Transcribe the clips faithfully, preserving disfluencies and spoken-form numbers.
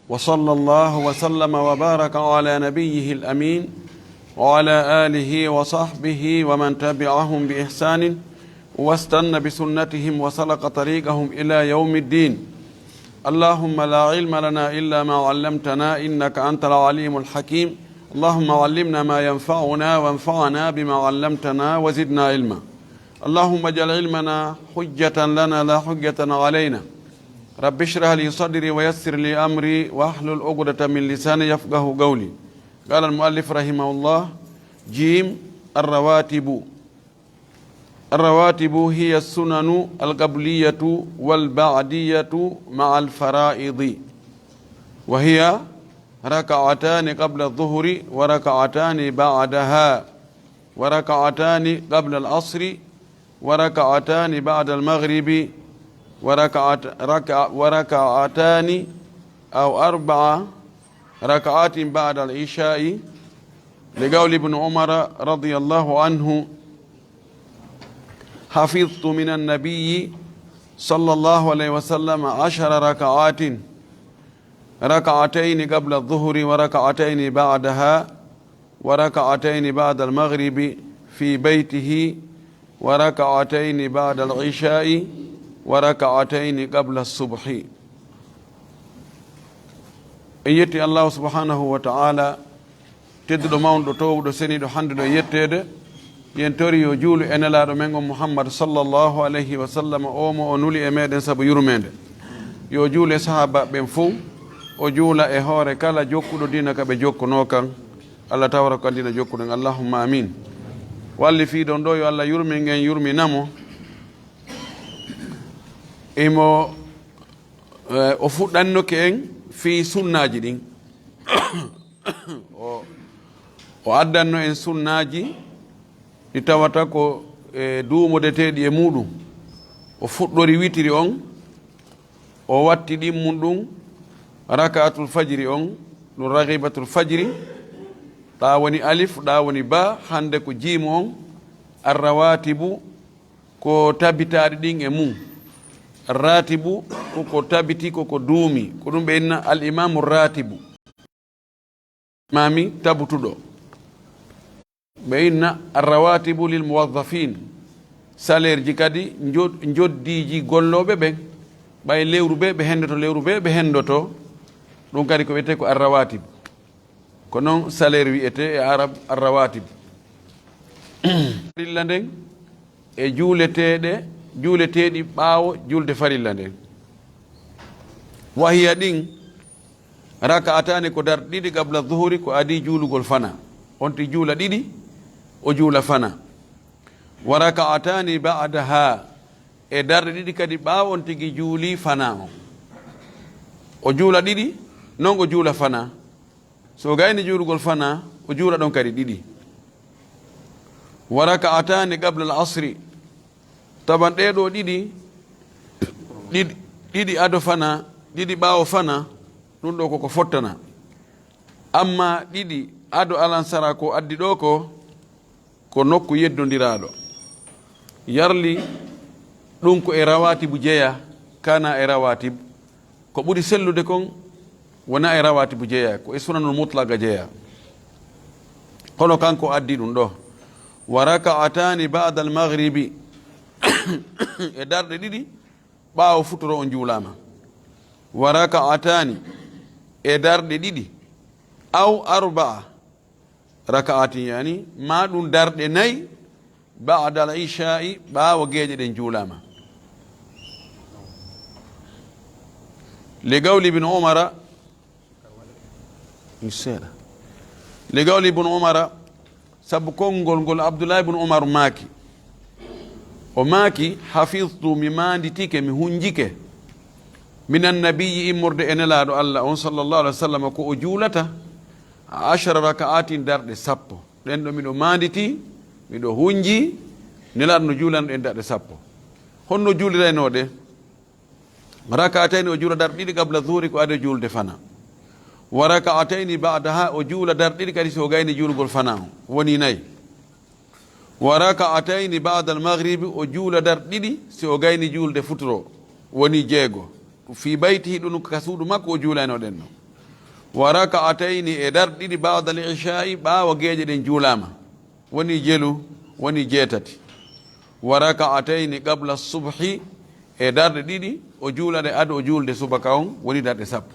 وصلى الله وسلم وبارك على نبيه الأمين وعلى آله وصحبه ومن تبعهم بإحسان واستن بسنتهم وسلك طريقهم إلى يوم الدين. اللهم لا علم لنا إلا ما علمتنا إنك أنت العليم الحكيم. اللهم علمنا ما ينفعنا وانفعنا بما علمتنا وزدنا علما. اللهم اجعل علمنا حجة لنا لا حجة علينا. رب اشرح لي صدري ويسر لي أمري واحلل عقدة من لساني يفقه قولي. قال المؤلف رحمه الله: جيم، الرواتب. الرواتب هي السنن القبلية والبعدية مع الفرائض، وهي ركعتان قبل الظهر وركعتان بعدها وركعتان قبل العصر وركعتان بعد المغرب وركعت-، ركع-، وركعتان أو أربع ركعات بعد العشاء، لقول ابن عمر رضي الله عنه: حفظت من النبي صلى الله عليه وسلم عشر ركعات، ركعتين قبل الظهر وركعتين بعدها وركعتين بعد المغرب في بيته وركعتين بعد العشاء وركعتين قبل الصبح. En yetti Allahu subhanahu wa ta'ala, tedduɗo, mawnuɗo, toowuɗo, seniiɗo, hannduɗo e yetteede. Yen tori yo juulu e Nelaaɗo men on Muhammad sallallahu alayhi wa sallam, o mo o nuli e meɗen sabu yurmeende. Yo juulu e sahaaba ɓen fow, o juula e hoore kala jokkuɗo diina ka ɓe jokkunoo kan. Allah tawra ko kan diina jokkuɗen. Allahumma amin. Walli fii ɗon ɗo, yo Allah yurmin en, yurmina mo. Imo, eh, o fuɗɗannoke en fii sunnaaji ɗin. O, o addanno en sunnaaji ɗi tawata ko, e, duumodeteeɗi e muuɗum. O fuɗɗori witiri on, o watti ɗimmun ɗum raka'atul fajri on, ɗum ragibatul fajri, ɗa woni alif, ɗa woni ba, hannde ko jiimu on, arrawatibu, ko tabitaaɗi ɗin e mum. Ratibu ko ko tabiti, ko ko duumi, ko ɗum ɓe inna al imamu ratibu. Imaami tabutuɗo. Ɓe inna arrawatibu lil muwazzafin. Salaire ji kadi njo-, njoddiiji gollooɓe ɓen. Ɓay lewru bee ɓe henndoto, lewru bee ɓe henndoto. Ɗum kadi ko wiyetee ko arrawatib. Ko noon salaire wiyetee e arab arrawatib. Farilla nden e juuleteeɗe, juuleteeɗi ɓaawo julde farilla nden. Wahiya ɗin, raka'ataani ko darɗe ɗiɗi qabla zuhuri ko adii juulugol fana. On tigi juula ɗiɗi, o juula fana. Wa raka'ataani ba'daha, e darɗe ɗiɗi kadi ɓaawo on tigi juuli fana on. O juula ɗiɗi, non o juula fana. So o gayni juulugol fana, o juula ɗon kadi ɗiɗi. Wa raka'ataani qabla al-asri. Taban ɗee ɗoo ɗiɗi, ɗiɗi, ɗiɗi ado fana, ɗiɗi ɓaawo fana, ɗum ɗoo ko ko fottana. Amma ɗiɗi ado alansara ko addi ɗoo ko, ko nokku yeddondiraaɗo. Yarli ɗum ko e rawatibu jeya, kana e rawatib. Ko ɓuri sellude kon wona e rawatibu jeya, ko e sunanul mutlaqa jeya. Kono kanko addi ɗum ɗo. Wa raka'ataani ba'da al-maghribi. E darɗe ɗiɗi ɓaawo futuro on juulaama. Wa raka'ataani, e darɗe ɗiɗi, aw arba'a, raka'atin, yani, ma ɗum darɗe nayi, ba'da al-isha'i, ɓaawo geeƴe ɗen juulaama. Li qawli Ibn Umara, seeɗa. Li qawli Ibn Umara, sabu konngol ngol Abdullahi ibn Umar maaki. O maaki, "Hafiztu, mi maanditike, mi hunjike, minan nabiyyi, immorde e Nelaaɗo Allah on, sallallahu alaihi wasallam, ko o juulata ashara raka'atin, darɗe sappo." Ɗen ɗo miɗo maanditi, miɗo hunji, Nelaaɗo no juulano ɗen darɗe sappo. Honno juuliraynoo ɗe? Raka'atayni, o juula darɗe ɗiɗi, qabla zuhri, ko adii juulde fana. Wa raka'atayni ba'daha, o juula darɗe ɗiɗi kadi si o gayni juulugol fana on, woni nayi. Wa raka'atayni ba'da al-maghribi, o juula darɗe ɗiɗi si o gayni juulde futuro, woni jeego. Fi baytihi, ɗum ka suudu makko o juulayno ɗen no. Wa raka'atayni, e darɗe ɗiɗi, ba'da al-ishaa'i, ɓaawo geeƴe ɗen juulaama. Woni jelu, woni jeetati. Wa raka'atayni qabla subhi, e darɗe ɗiɗi, o juula ɗe ado o juulde subaka on, woni darɗe sappo.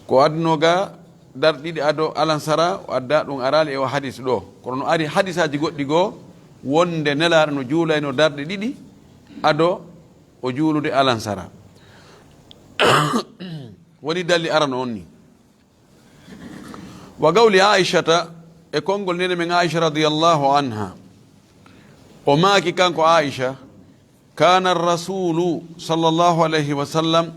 Ko adduno ga darɗe ɗiɗi ado alansara, o adda ɗum araali e o hadis ɗo. Kono no ari hadisaaji goɗɗi goo, wonde Nelaaɗo no juulayno darɗe ɗiɗi ado o juulude alansara. Woni dalli arano on ni. Wa qawli Aishata, e konngol nene men Aisha radiyallahu anha. O maaki kanko Aisha, kana rasulu sallallahu alayhi wa sallam,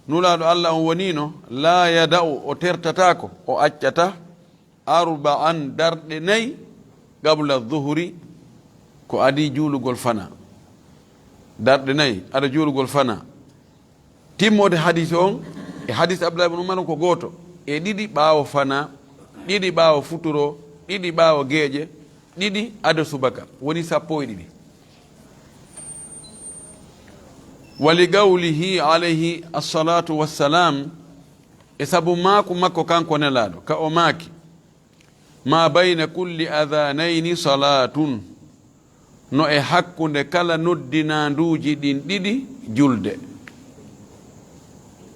Nulaaɗo Allah on woniino, la yada'u, o tertataako, o accata, arba'an, darɗe nay, qabla zuhri, ko adii juulugol fana. Darɗe nay, ado juulugol fana. Timmoode hadis on e hadis Abdullah ibn Umar on ko gooto. E ɗiɗi ɓaawo fana, ɗiɗi ɓaawo futuro, ɗiɗi ɓaawo geeƴe, ɗiɗi ado subaka. Woni sappo e ɗiɗi. Wa li qawlihi alayhi assalatu wassalam, e sabu maaku makko kanko Nelaaɗo, ka o maaki, ma bayna kulli adhanayni salatun, no e hakkunde kala noddinaanduuji ɗin ɗiɗi julde.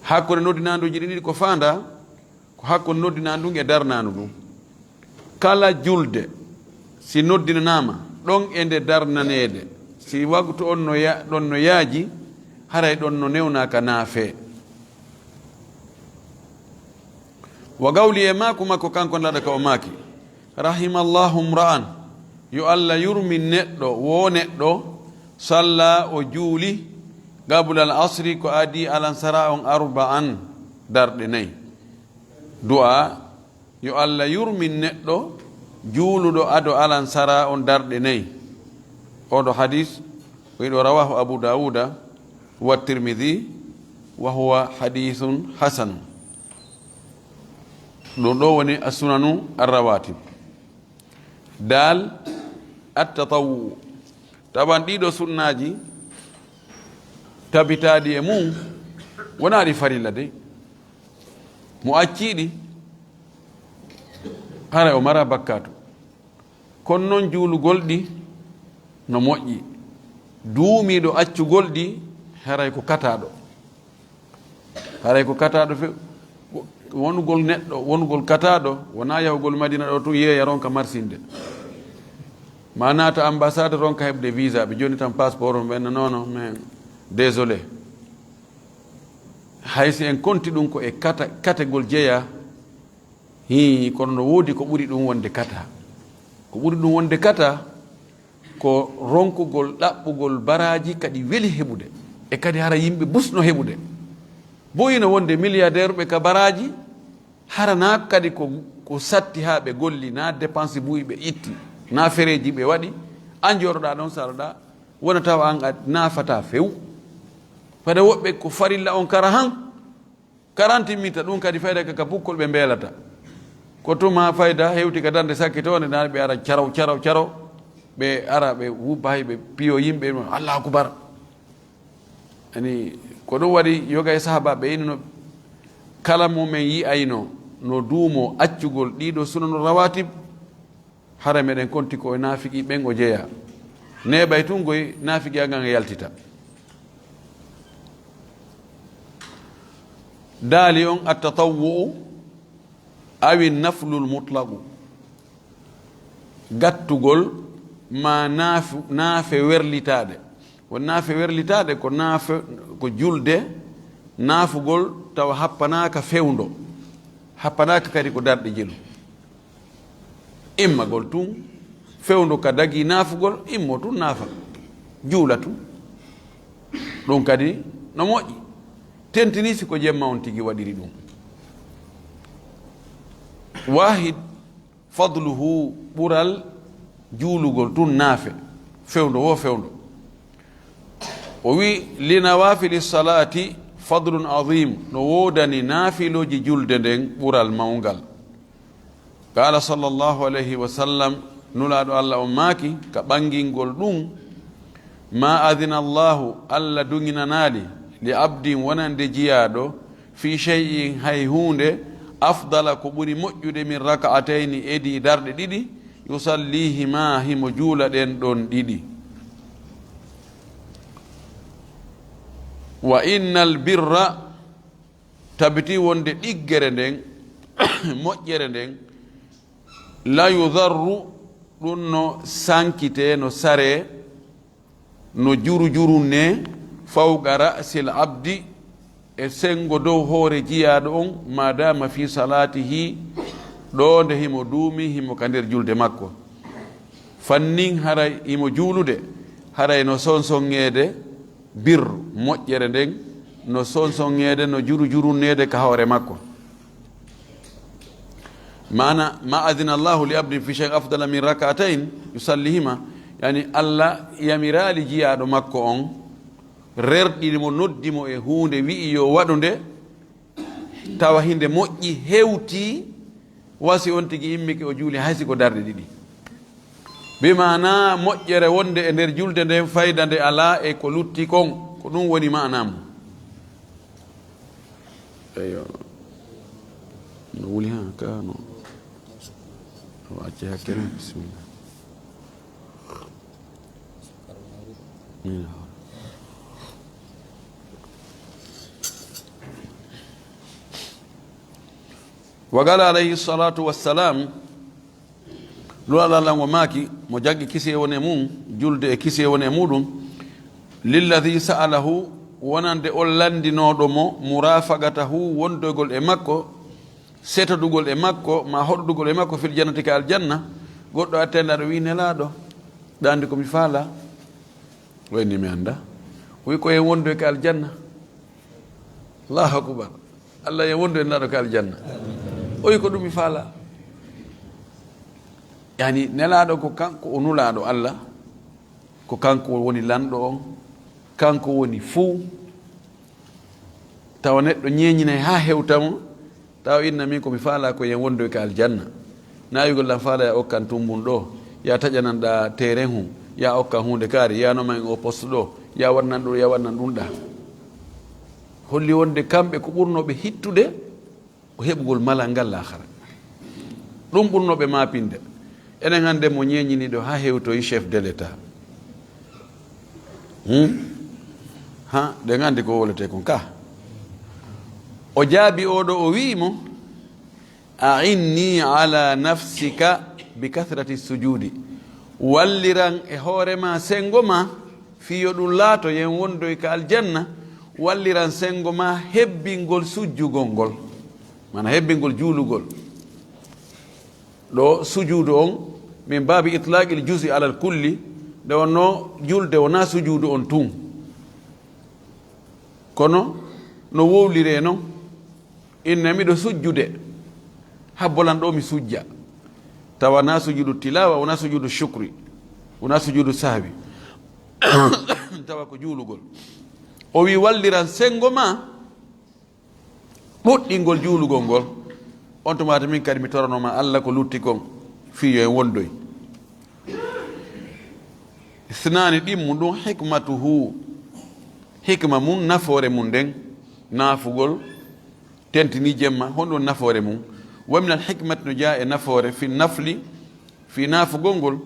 Hakkunde noddinaanduuji ɗin ɗiɗi ko faandaa, ko hakkunde noddinaandu e darnaandu ndun. Kala julde, si noddinanaama, ɗon e nde darnaneede, si waktu on no ya-, ɗon no yaaji, haray ɗon no newnaa ka naafee. Wa qawli, e maaku makko kanko Nelaaɗo ka o maaki, rahimallahu mra'an, yo Allah yurmin neɗɗo, woo neɗɗo, salla o juuli, qabla al asri, ko adii alansara on, arba'an, darɗe nay. Du'a, yo Allah yurmin neɗɗo juuluɗo ado alansara on darɗe nay. Oɗo hadis, o wiɗo rawahu Abu Dawuda wa Tirmidhi, wa huwa hadithun hasan. Ɗum ɗo woni as-sunanu ar-rawatib. Daal, at-tatawwu. Tawan ɗiɗo sunnaaji tabitaaɗi e mum, wonaa ɗi farilla de. Mo acciiɗi, haray o mara bakkaatu. Kono non juulugol ɗi no moƴƴi. Duumiiɗo accugol ɗi, haray ko kataaɗo. Haray ko kataaɗo fe-, wonugol neɗɗo, wonugol kataaɗo, wonaa yahugol Madina ɗo tun yeeya ronka marsinde. Ma naata ambassade ronka heɓde visa, ɓe jonni tan passeport on, ɓen non, non, mais désolé. Hay si en konti ɗum ko e kata-, kategol jeyaa, hii, kono no woodi ko ɓuri ɗum wonde kata. Ko ɓuri ɗum wonde kata, ko ronkugol ɗaɓɓugol baraaji kadi weli heɓude, e kadi hara yimɓe busno heɓude. Boyino wonde milliardaire ɓe ka baraaji, hara naa kadi ko, ko satti haa ɓe golli, naa dépense buy ɓe itti, naa fereeji ɓe waɗi, an jooɗoɗaa ɗon saroɗaa, wona tawa an a naafataa few. Fade woɓɓe ko farilla on kara han, karanti mita ɗum kadi fayda ka, ka bukkol ɓe mbeelata. Ko tuma fayda hewti ka darnde sakkitoonde, naa ɓe ara caraw, caraw, caraw, ɓe ara ɓe wubba hay ɓe piyo yimɓe, Allahu akbar. Ani, ko ɗum waɗi yoga e sahaabaaɓe ɓe inno, kala mo men yi'ayno no duumo accugol ɗiɗo sunanu rawatib, hara meɗen konti ko e naafiki ɓen o jeyaa. Neeɓay tun goy naafiki ngan e yaltita. Daali on at-tatawwu'u awi naflul mutlaqu. Gattugol ma naafu-, naafe werlitaaɗe. Won naafe werlitaaɗe ko naafe, ko julde, naafugol tawa happanaaka fewndo, happanaaka kadi ko darɗe jelu. Immagol tun, fewndo ka dagi naafugol, immo tun naafa, juula tun. Ɗum kadi no moƴƴi. Tentini si ko jemma on tigi waɗiri ɗum. Wahid, fadluhu, ɓural juulugol tun naafe, fewndo wo fewndo. O wi, li nawafili salati fadlun azim, no woodani naafilooji julde nden ɓural mawngal. Qala sallallahu alayhi wa sallam, Nulaaɗo Allah on maaki, ka ɓangingol ɗum, ma adina Allahu, Allah duŋinanaali, li abdin, wonande jiyaaɗo, fi shay'in, hay huunde, afdala, ko ɓuri moƴƴude, min raka'atayni, edii darɗe ɗiɗi, yusallihima, himo juula ɗen ɗon ɗiɗi. Wa innal birra, tabiti wonde ɗiggere nden, moƴƴere nden, la yudarru, ɗum no sankitee, no saree, no juru juru ne, fawqa ra'sil abdi, e sengo dow hoore jiyaaɗo on, ma dama fi salatihi, ɗo nde himo duumi, himo ka nder julde makko. Fannin haray himo juulude, haray no sonsonŋeede bir moƴƴere nden, no sonsonŋeede, no juru jurunneede ka hoore makko. Maana, ma adina Allahu li abdin fi shay'in afdala min rak'atayn yusallihima, yani, Allah yamiraali jiyaaɗo makko on, rerɗini mo, noddi mo e huunde, wi'i yo waɗu nde, tawa hinde moƴƴi, hewti, wasi on tigi immike o juuli, hay si ko darɗe ɗiɗi. Bi maana moƴƴere wonde e nder julde nden, fayda nde alaa e ko lutti kon, ko ɗum woni maana mum. Eyo. No wuli ha ka no. O acce hakkere, bismillah. Mina. Wa qala alayhi salatu wassalam, Nulaaɗo Alla ngo maaki, mo jaggi kisi e woni e mum, julde e kisi e woni e muɗum, lilladhi sa'alahu, wonande on lanndinooɗo mo, murafaqatahu, wondogol e makko, setodugol e makko, ma hoɗodugol e makko, fil jannati, ka aljanna, goɗɗo attenda ɗo wi'i, "Nelaaɗo, ɗa anndi ko mi faala?" O inni, "Mi annda." O wi'i, "Ko en wondoy ka aljanna." Allahu akbar. Allah en wondoy Nelaaɗo ka aljanna. O wi'i, "Ko ɗum mi faala." Yani, Nelaaɗo ko kanko o Nulaaɗo Allah, ko kanko woni lanɗo on, kanko woni fuu. Tawa neɗɗo ñeeñinay haa hewta mo, tawa inna min ko mi faala ko yen wondoy ka aljanna. Naayugol lan faala ya okkan tumbun ɗo, ya taƴanan ɗa terrain hu, ya okkan huunde kaari, ya noman o poste ɗo, ya waɗanan ɗum, ya waɗanan ɗum ɗa. Holli wonde kamɓe ko ɓurnooɓe hittude ko heɓugol malal ngal laakara. Ɗum ɓurnooɓe maapinde. Enen hannde mo ñeeñini ɗo haa hewtoyi chef de l'État. Hmm? Ha, ɗen anndi ko wolete kon ka. O jaabi oɗo, o wi'i mo, "A'inni ala nafsika bi kathrati sujudi." Walliran e hoore ma, sengo ma, fii yo ɗum laato yen wondoy ka aljanna, walliran sengo ma hebbingol sujjugol ngol. Mana hebbingol juulugol. Ɗo sujuudu on, min baabi itlaqil juz'i alal kulli, nde wonno julde wona sujuudu on tun. Kono no wowlire non, inna miɗo sujjude, habbo lan ɗo mi sujja. Tawa na sujuudu tilawa, wona sujuudu shukri, wona sujuudu sahwi. Tawa ko juulugol. O wi walliran sengo ma, ɗuɗɗingol juulugol ngol. On tuma min kadi mi toranooma Allah ko lutti kon fii yo en wondoy. Isnaani ɗimmu ɗum hikmatuhu, hikma mum, nafoore mum nden, naafugol, tentini jemma, honɗum nafoore mum? Wa min al hikmati, no jeyaa e nafoore, fi nafli, fii naafugol ngol,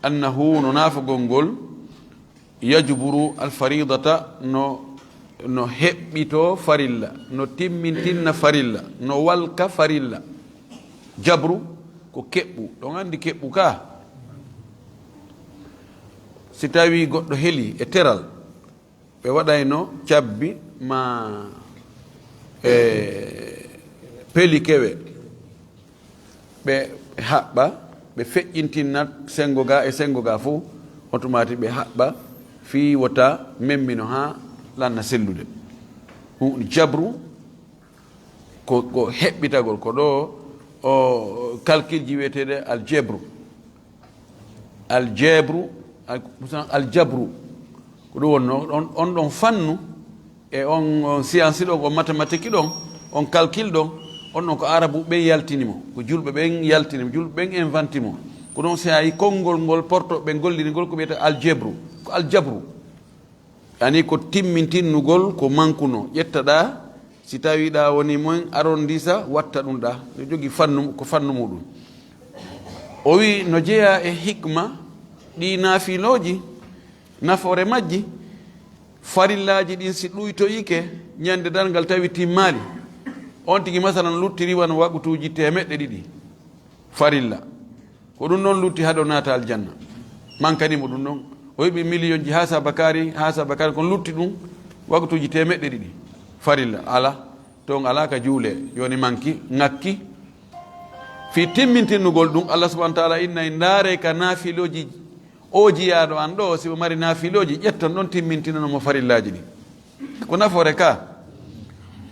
annahu, no naafugol ngol, yajburu al faridata, no, no heɓɓito farilla, no timmintinna farilla, no walka farilla. Jabru ko keɓɓu, ɗon anndi keɓɓu ka. Si tawi goɗɗo heli e teral, ɓe waɗayno cabbi ma e peli kewe, ɓe haɓɓa, ɓe feƴƴintinna senngo ga e senngo ga fof, on tumaati ɓe haɓɓa fii wota memmino haa lanna sellude. Ɗum jabru ko, ko heɓɓitagol, ko ɗo o calcul ji wiyeteeɗe aljebru. Aljebru, al-, aljabru, ko ɗum wonno on, on ɗon fannu e on, on science ɗon, on mathématique ɗon, on calcul ɗon, on ɗon ko arabu ɓen yaltini mo, ko julɓe ɓen yaltini mo, julɓe ɓen inventé mo. Ko ɗon si a yi konngol ngol porto ɓe golliri ngol ko wiyetee aljebru, ko aljabru. Yani ko timmintinnugol ko mankuno, ƴettaɗa Si tawi ɗa woni mon arondisa, watta ɗum ɗa. No jogi fannu, ko fannu muɗum. O wi no jeya e hikma ɗi naafilooji, nafoore majji, farillaaji ɗin si ɗuytoyike, ñande darngal tawi timmaali, on tigi masalan luttiri wano waqtuuji teemeɗɗe ɗiɗi. Farilla. Ko ɗum ɗon lutti haɗo naata aljanna. Mankani mo ɗum ɗon. O heɓi miliyonji ha sabakari, ha sabakari, kon lutti ɗum waqtuuji teemeɗɗe ɗiɗi. Farilla. Ala. Ton ala ka juule. Yoni manki, ŋakki. Fi timmintinnugol ɗum, Allah subhanahu wa ta'ala inna e ndaare ka naafilooji o jiyaaɗo an ɗo, si o mari naafilooji, ƴetton ɗon timmintinano mo farillaaji ɗi. Ko nafoore ka.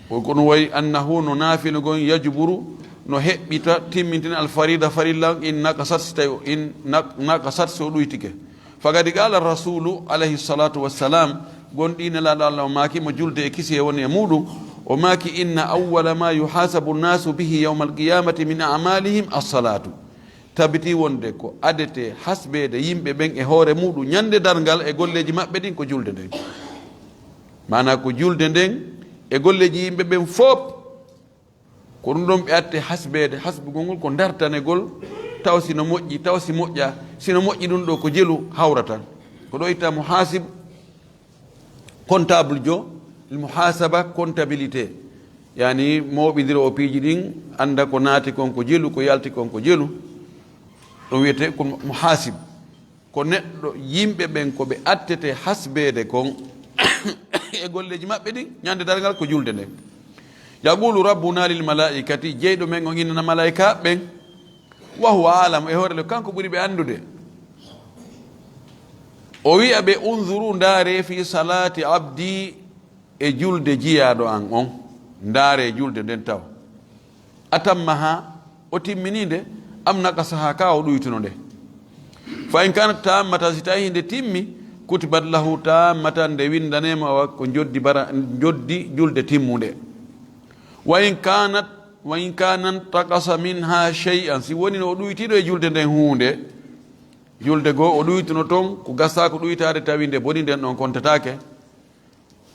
Ko ɗum wayi annahu no naafila gon yajburu, no heɓɓita timmintina alfarida farilla in naqasat si tawi in naq-, naqasat so ɗuytike. Faqad qala rasulu alayhi salatu wassalam, gonɗi nelaaɗo Allah o maaki mo julde e kisiye woni e muɗum, o maaki inna awwala ma yuhasabu nnasu bihi yawma alqiyamati min a'malihim assalatu. Tabiti wonde ko adete hasbeede yimɓe ɓen e hoore muɗum ñande darngal e golleeji maɓɓe ɗin ko julde nden. Maanaa ko julde nden e golleeji yimɓe ɓen fof. Ko ɗum ɗon ɓe atte hasbeede, hasbugol ngol ko dartanegol, taw si no moƴƴi, taw si moƴƴa, si no moƴƴi ɗum ɗo ko jelu hawrata. Ko ɗo itta muhasib, comptable jo, muhasaba, comptabilité. Yani mooɓidiro o piiji ɗin, annda ko naati kon ko jelu, ko yalti kon ko jelu. Ɗum wiyete ko muhasib. Ko neɗɗo, yimɓe ɓen ko ɓe attete hasbeede kon e golleeji maɓɓe ɗin, ñande darngal ko julde nden. Yaqulu rabbuna lil malaikati, jeyɗo men on innana malaika ɓen, wa huwa alam, e hoore le kanko ɓuri ɓe anndude. O wi'a ɓe, unzuru, ndaare, fi salati abdi, e julde jiyaaɗo an on, ndaare julde nden taw. Atammaha, o timmini nde, am naqasaha, ka o ɗuytuno nde. Fa in kanat tammatan, si tawi nde timmi, kutibat lahu tammatan, nde windanema wa ko joddi bara, joddi julde timmunde. Wa in kanat, wa in kanan taqasa minha shay'an, si woni no o ɗuytiɗo e julde nden huunde, julde goo o ɗuytuno ton, ko gasa ko ɗuytaade tawi nde boni nden ɗon kontataake.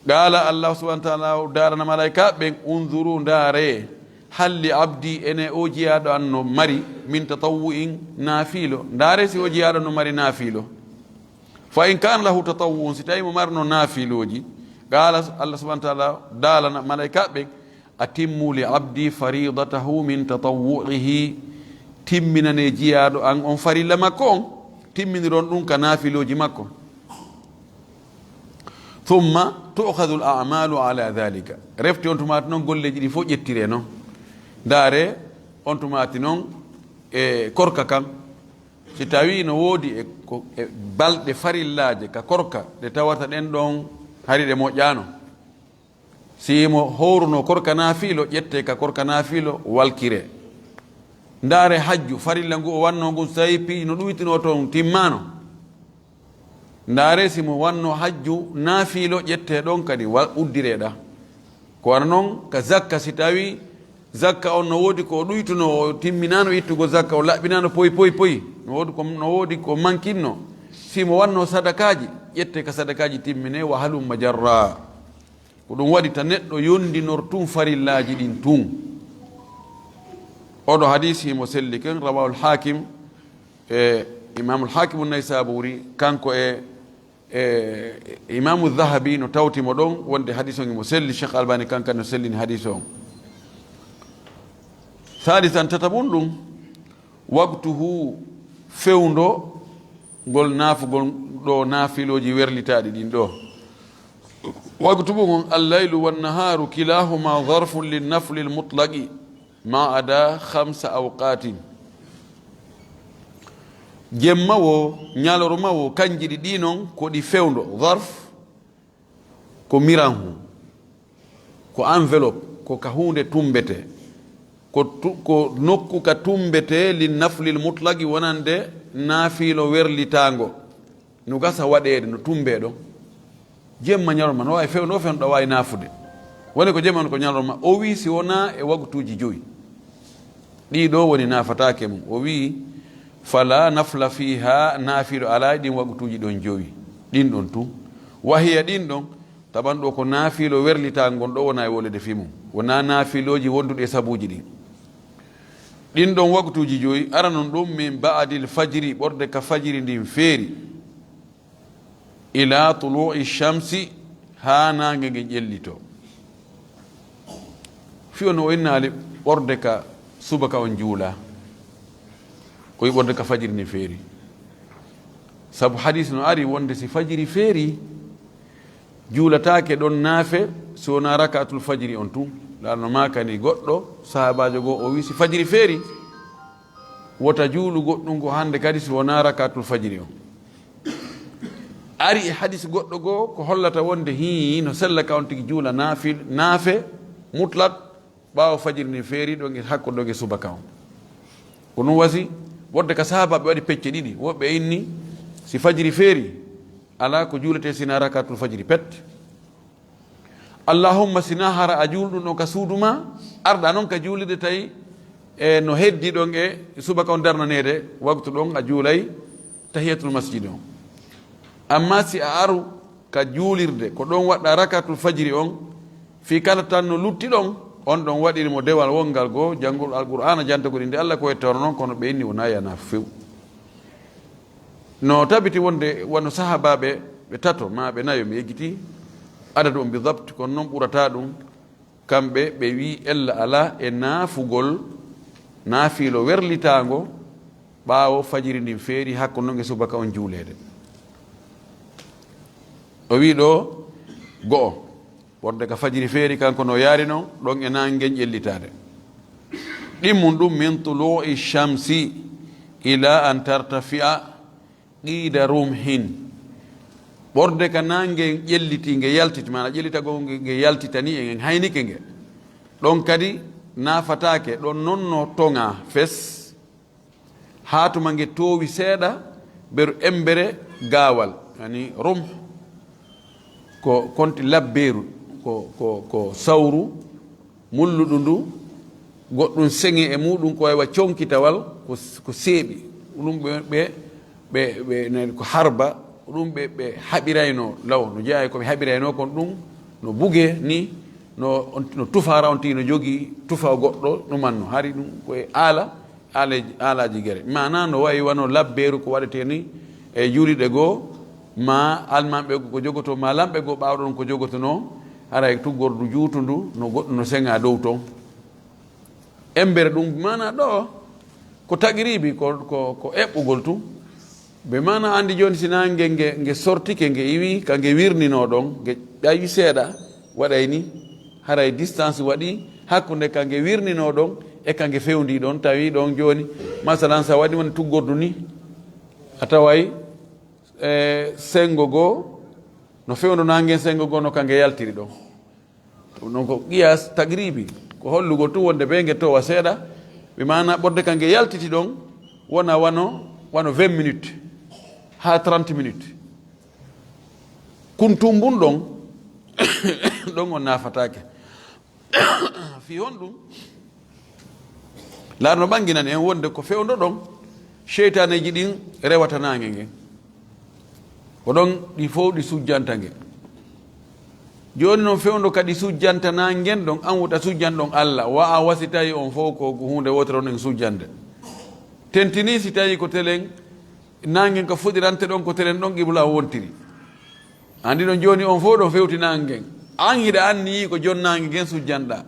Qala, Allah subhanahu wa ta'ala daalana malaika ɓen, unzuru, ndaare, hal li abdi, ene o jiyaaɗo an no mari, min tatawwu'in, naafiilo. Ndaare si o jiyaaɗo no mari naafiilo. Fa in kana lahu tatawwu'un, si tawi mo marno naafiilooji, qala, Allah subhanahu wa ta'ala daalana malaika ɓen, atimmu li abdi faridatahu min tatawwu'ihi, timminane jiyaaɗo an on farilla makko on, timminiron ɗum ka naafiilooji makko. Thumma tu'khadhu al-a'malu ala dhalika. Refti on tumaati noon golleeji ɗi fof ƴettire noon. Ndaare on tumaati noon e korka kan. Si tawi no woodi e ko, e balɗe farillaaje ka korka ɗe tawata ɗen ɗon hari ɗe moƴƴaano. Si mo howruno korka naafiilo, ƴette ka korka naafiilo, walkire. Ndaare hajju, farilla ngu o wanno ngun, so tawi piiji no ɗuytuno toon timmaano. Ndaare si mo wanno hajju naafiilo, ƴette ɗon kadi wa-, uddire ɗa. Ko wano noon ka zakka, si tawi zakka on no woodi ko o ɗuytuno, o timminaano ittugol zakka, o laɓɓinaano poy, poy, poy. No woodi ko, no woodi ko mankinno. Si mo wanno sadakaaji, ƴette ka sadakaaji timmine, wa halumma jarra. Ko ɗum waɗi ta neɗɗo yondinortun farillaaji ɗin tun. Oɗo hadis himo selli ken, rawahul Hakim, e Imamul Hakimu Naysaburi, kanko e, e Imamu Dhahabi no tawti mo ɗon, wonde hadis on himo selli, Cheikh Albani kankan no sellini hadis on. Salisan, tataɓun ɗum, waqtuhu, fewndo ngol naafugol ɗo naafilooji werlitaaɗi ɗin ɗo. Waqtu mum on, allaylu wannahaaru kilahuma zarfun linnafli lmutlaqi ma ada khamsa awqatin. Jemma wo, ñalorma wo, kanji ɗi ɗi non ko ɗi fewndo, zarf, ko miranhu, ko enveloppe, ko ka huunde tumbete, ko tu-, ko nokku ka tumbete li naflil mutlaqi wonande naafiilo werlitaango. No gasa waɗeede, no tumbe ɗon. Jemma ñalorma, no waawi fewndo, fewndo ɗo waawi naafude. Woni ko jemma, woni ko ñalorma. O wii si wonaa e waqtuuji jowi. Ɗii ɗoo woni naafataake mum. O wi'i, "Fala nafla fiha", naafiilo alaa e ɗin waqtuuji ɗon jowi. Ɗin ɗon tun. Wahiya ɗin ɗon, taban ɗoo ko naafiilo werlitaa ngon ɗoo wonaa e wolede fii mum. Wonaa naafilooji wonduɗi e sabuuji ɗin. Ɗin ɗon waktuuji joyi, aranun ɗum min ba'dil fajri, ɓorde ka fajiri ndin feeri, ila tuluu'i shamsi, haa naange ngen ƴellitoo. Fii on o innaali ɓorde ka subaka on juula, o wi'i ɓorde ka fajiri ndin feeri. Sabu hadiis no ari wonde si fajiri feeri, juulataake ɗon naafe, si wonaa rakaatul fajiri on tun. Laara no maakani goɗɗo sahaabaajo goo, o wi'i, si fajiri feeri, wota juulu goɗɗun goo hande kadi, si wonaa rakaatul fajiri on. Ari e hadiis goɗɗo goo, ko hollata wonde hii no sella ka on tigi juula naafil-, naafe mutlaq, ɓaawo fajiri ndin feeri ɗon e hakkunde ɗon e subaka on. Ko ɗum wasi, wonde ka sahaabaaɓe waɗi pecce ɗiɗi. Woɓɓe inni, si fajiri feeri, alaa ko juuletee sinaa rakaatul fajiri pet. Allahumma, sinaa hara a juulɗun ɗon ka suudu maa, arɗaa non ka juulirde tawi e no heddi ɗon e subaka on darnaneede, waktu ɗon a juulay tahiyatul masjid on. Amma si a aru ka juulirde, ko ɗon waɗɗaa rakaatul fajiri on, fii kala tan no lutti ɗon, on ɗon waɗiri mo dewal wongal goo, janngol Alqur'aana, jantagol innde Alla, ko yettoro non, kono ɓe inni wonaa yana few. No tabiti wonde wano sahaabaaɓe ɓe tato maa ɓe nayo, mi yejjiti adadu on bi dabt, kono non ɓurata ɗum, kamɓe ɓe wi'i ella alaa e naafugol naafiilo werlitaango ɓaawo fajiri ndin feeri, hakkunde non e subaka on juuleede. O wi'i ɗoo go'o, wonde ka fajiri feeri kanko no yaari non, ɗon e naange ngen ƴellitaade. Ɗimmun ɗum min tuluu'i shamsi ila an tartafi'a qida rumhin. Ɓorde ka naange ngen ƴelliti, nge yaltiti, maanaa ƴellitagol nge, nge yaltitani, e ngen haynike nge. Ɗon kadi naafataake, ɗon non no toŋaa fes. Haa tuma nge toowi seeɗa, beru embere gaawal, yani rumh, ko konti labbeeru, ko, ko, ko sawru mulluɗu ndu, goɗɗum seŋe e muɗum ko waywa conkitawal, ko, ko seeɓi. Ɗum ɓe, ɓe, ɓe, ɓe, ne, ko harba, ɗum ɓe, ɓe haɓirayno law, no jeyaa e ko ɓe haɓirayno kon ɗum, no buge ni, no, on, no tufara on tigi no jogii tufa goɗɗo, ɗum anno. Hari ɗum ko e aala, aaleeji, aalaaji gere. Maanaa no wayi wano labbeeru ko waɗetee ni e juuliɗe goo, maa almanɓe goo ko jogotoo, maa lamɓe goo ɓaawo ɗon ko jogotonoo, haray tuggordu juutundu, no goɗɗum no seŋaa dow ton. Embere ɗum, maanaa ɗoo ko taqriibi, ko, ko, ko eɓɓugol tun. Be maanaa anndi jooni si naange nge, nge sortike, nge iwi ka nge wirninoo ɗon, nge ƴawi seeɗa, waɗay ni, haray distance waɗi hakkunde ka nge wirninoo ɗon e ka nge fewndii ɗon. Tawi ɗon jooni, masalan, sa waɗi woni tuggordu ni, a taway, e, senngo goo no fewndo naange, senngo goo no ka nge yaltiri ɗon. Ɗum ɗon ko qiyas taqribi, ko hollugol tun wonde be nge towa seeɗa, be maanaa ɓorde ka nge yaltiti ɗon wona wano, wano vingt minutes haa trente minutes. Kun tumbun ɗon, ɗon on naafataake. Fii honɗum? Laar no ɓanginani en wonde ko fewndo ɗon, seytaaneeji ɗin rewata naange ngen. Ko ɗon ɗi fow ɗi sujjanta nge. Jooni non fewndo kadi sujjanta naange ngen ɗon, an wota sujjan ɗon Alla. Wa'a wasi tawi on fow ko huunde wootere on en sujjande. Tentini si tawi ko telen naange ngen ka fuɗirante ɗon, ko telen ɗon qibla on wontiri. Anndi ɗon jooni on fow ɗon fewti naange ngen. An hiɗa anniyi ko jon naange ngen sujjanɗaa.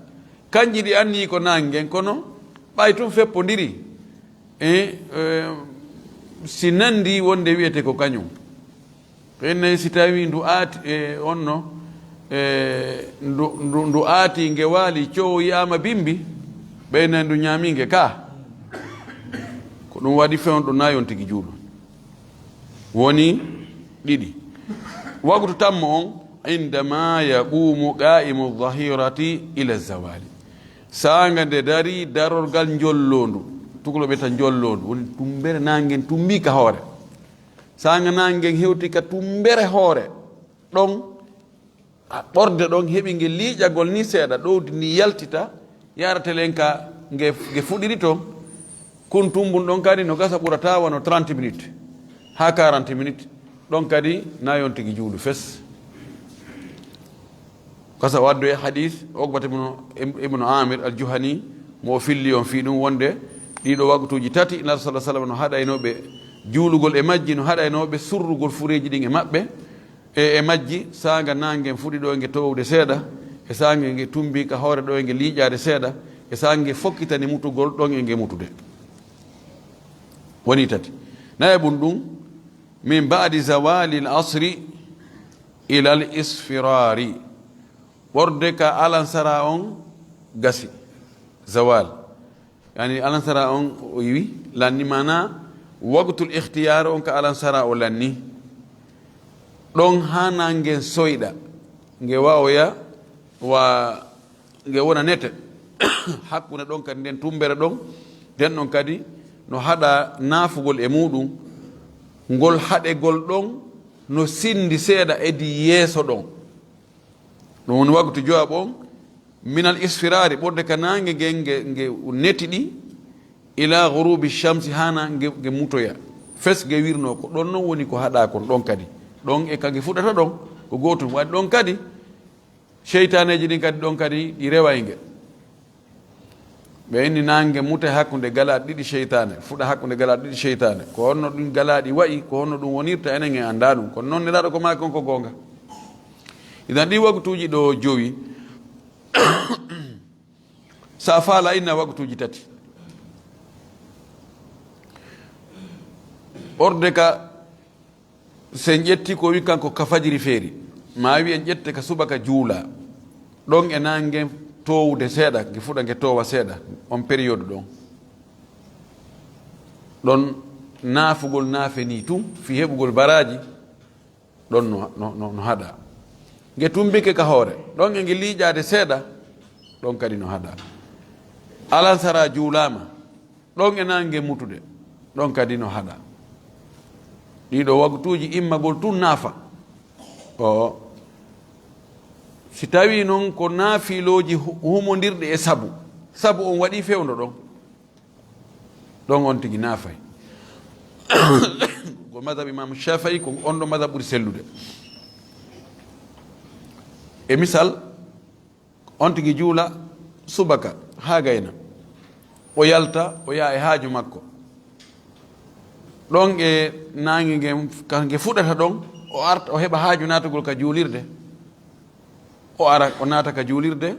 Kanji ɗi anniyi ko naange ngen, kono ɓay tun feppondiri. E, e, si nandi wonde wi'ete ko kañum. Ko enne si tawi ndu aati, e, onno, e, ndu, ndu, ndu aati nge waali coow yi'aama bimbi, ɓeyna ndu ñaami nge ka. Ko ɗum waɗi fewndo na yon tigi juulu. Woni ɗiɗi. Waktu tammo on, indama yaqumu qa'imu dhahirati ila zawali. Saanga nde dari darorgal njolloondu. Tukulo ɓe ta njolloondu. Woni tumbere naangen tumbi ka hoore. Saanga naangen hewti ka tumbere hoore. Ɗon, a, ɓorde ɗon heɓi nge liiƴagol ni seeɗa, ɗowdi ni yaltita, yarate len ka nge, nge fuɗiri ton. Kun tumbun ɗon kadi no gasa ɓurata wano trente minutes haa quarante minutes. Ɗon kadi na yon tigi juulu fes. Kasa o addoyi hadis Uqbata ibnu, ibnu Amir al-Juhani, mo o filli on fii ɗum wonde ɗiɗo waktuuji tati, Nulaaɗo sallallaahu alayhi wa sallam no haɗaynoo ɓe juulugol e majji, no haɗaynoo ɓe surrugol fureeji ɗin e maɓɓe, e, e majji, saanga naange fuɗi ɗo e nge towde seeɗa, e saanga nge tumbi ka hoore ɗo e nge liiƴaade seeɗa, e saanga nge fokkitani mutugol ɗon e nge mutude. Woni tati. Nayaɓun ɗum, min ba'di zawalil asri ilal isfirari. Ɓorde ka alansara on gasi. Zawal. Yani alansara on o iwi, lanni mana waktul ikhtiyar on ka alansara o lanni. Ɗon hana ngen soyɗa. Nge wawoya wa nge wona nete. Hakkunde ɗon kadi nden tumbere ɗon, nden ɗon kadi no haɗa naafugol e muɗum. Ngol haɗegol ɗon no sindi seeɗa edi yeeso ɗon. Ɗum woni waktu jowaɓ on, minal isfirari, ɓurde ka naange nge, nge, nge neti ɗi, ila ghurubi shamsi, hana nge, nge mutoya. Fes nge wirno, ko ɗon non woni ko haɗa kon ɗon kadi. Ɗon e ka nge fuɗata ɗon, ko gootum. Waɗi ɗon kadi, seytaneeji ɗin kadi ɗon kadi ɗi reway nge. Ɓe inni naange mute hakkunde galaaɗi ɗiɗi seytaane, fuɗa hakkunde galaaɗi ɗiɗi seytaane. Ko honno ɗum galaaɗi wa'i, ko honno ɗum wonirta, enen en anndaa ɗum. Kono noon Nelaaɗo ko maaki on ko goonga. Idan ɗi waktuuji ɗo jowi, sa faala inna waktuuji tati. Ɓorde ka So en ƴetti ko wi kanko ka fajiri feeri, ma wi en ƴette ka subaka juula, ɗon e naange toowude seeɗa, nge fuɗa nge toowa seeɗa, on période ɗon. Ɗon naafugol naafe ni tun, fi heɓugol baraaji, ɗon no, no, no, no haɗa. Nge tumbike ka hoore, ɗon e nge liiƴaade seeɗa, ɗon kadi no haɗa. Alansara juulaama, ɗon e naange mutude, ɗon kadi no haɗa. Ɗiɗo waktuuji immagol tun naafa. O, si tawi non ko naafilooji hu-, humondirɗi e sabu, sabu on waɗi fewndo ɗon, ɗon on tigi naafay. Ko madhab Imam Shafi'i, ko on ɗo madhab ɓuri sellude. E misal, on tigi juula subaka haa gayna, o yalta, o yaha e haaju makko. Ɗon e naange nge, ka nge fuɗata ɗon, o arta, o heɓa haaju naatugol ka juulirde. O ara, o naata ka juulirde.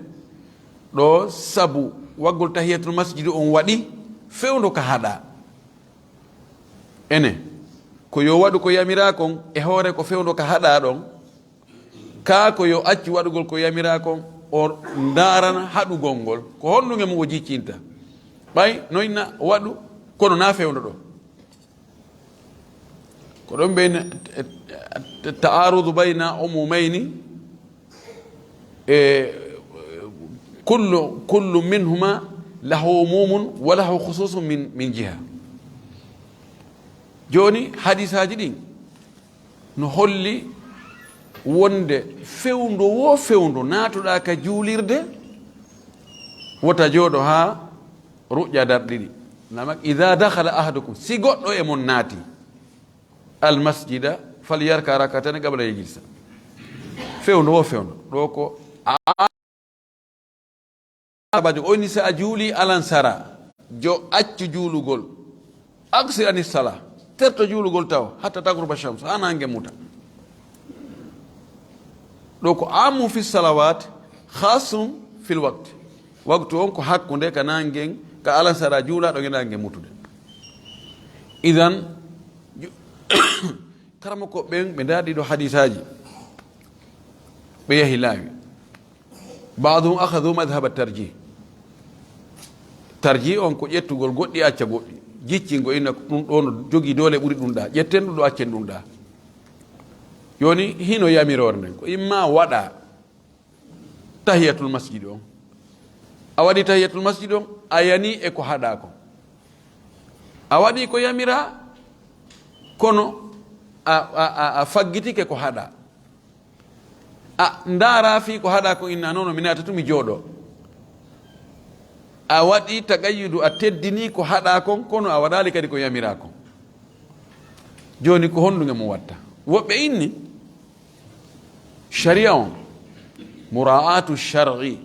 Ɗo sabu waggol tahiyatul masjidi on waɗi fewndo ka haɗa. Ene, ko yo waɗu ko yamiraa kon, e hoore ko fewndo ka haɗa ɗon. Kaa ko yo accu waɗugol ko yamiraa kon, o ndaarana haɗugol ngol. Ko honɗun e mun o jiccinta? Ɓay no inna waɗu, kono na fewndo ɗon. Ko ɗon ɓe ta'arudu bayna umumayni, e kullu, kullu minhuma lahu umumun wa lahu khususun min, min jiha. Jooni hadisaaji ɗin no holli wonde fewndo wo fewndo naatuɗaa ka juulirde, wota jooɗo haa ruƴƴa darɗe ɗiɗi. Namak, "Idha dakhala ahadukum", si goɗɗo e mon naati, "al masjida, falyarka rak'atayn qabla an yajlisa." Fewndo wo fewndo. Ɗo ko a-, abajo, o inni si a juuli alansara, jo accu juulugol. Aksir anis sala. Terto juulugol taw, hatta tagruba shams, haa naange muta. Ɗo ko amu fi salawat, khasum fil waqt. Waktu on ko hakkunde ka naangen, ka alansara juula ɗo e naange mutude. Idan, ju-, karamoko ɓen ɓe ndaari ɗo hadisaaji. Ɓe yahi laawi. Ba'duhum akhadhu madhhab at-tarjih. Tarjih on ko ƴettugol goɗɗi acca goɗɗi. Jiccingo inna ko ɗum ɗo no jogii doole ɓuri ɗum ɗa. Ƴetten ɗum ɗo, accen ɗum ɗa. Jooni hino yamiroore nden. Ko imma waɗa tahiyatul masjid on. A waɗi tahiyatul masjid on, a yani e ko haɗa kon. A waɗi ko yamira, kono a, a, a, a faggitike ko haɗa. A ndaara fii ko haɗa kon inna, "Non, non, mi naata tu mi jooɗo." A waɗi tagayyudu, a teddini ko haɗa kon, kono a waɗaali kadi ko yamira kon. Jooni ko honɗun e mo watta? Woɓɓe inni, sharia on, Mura'atu shar'i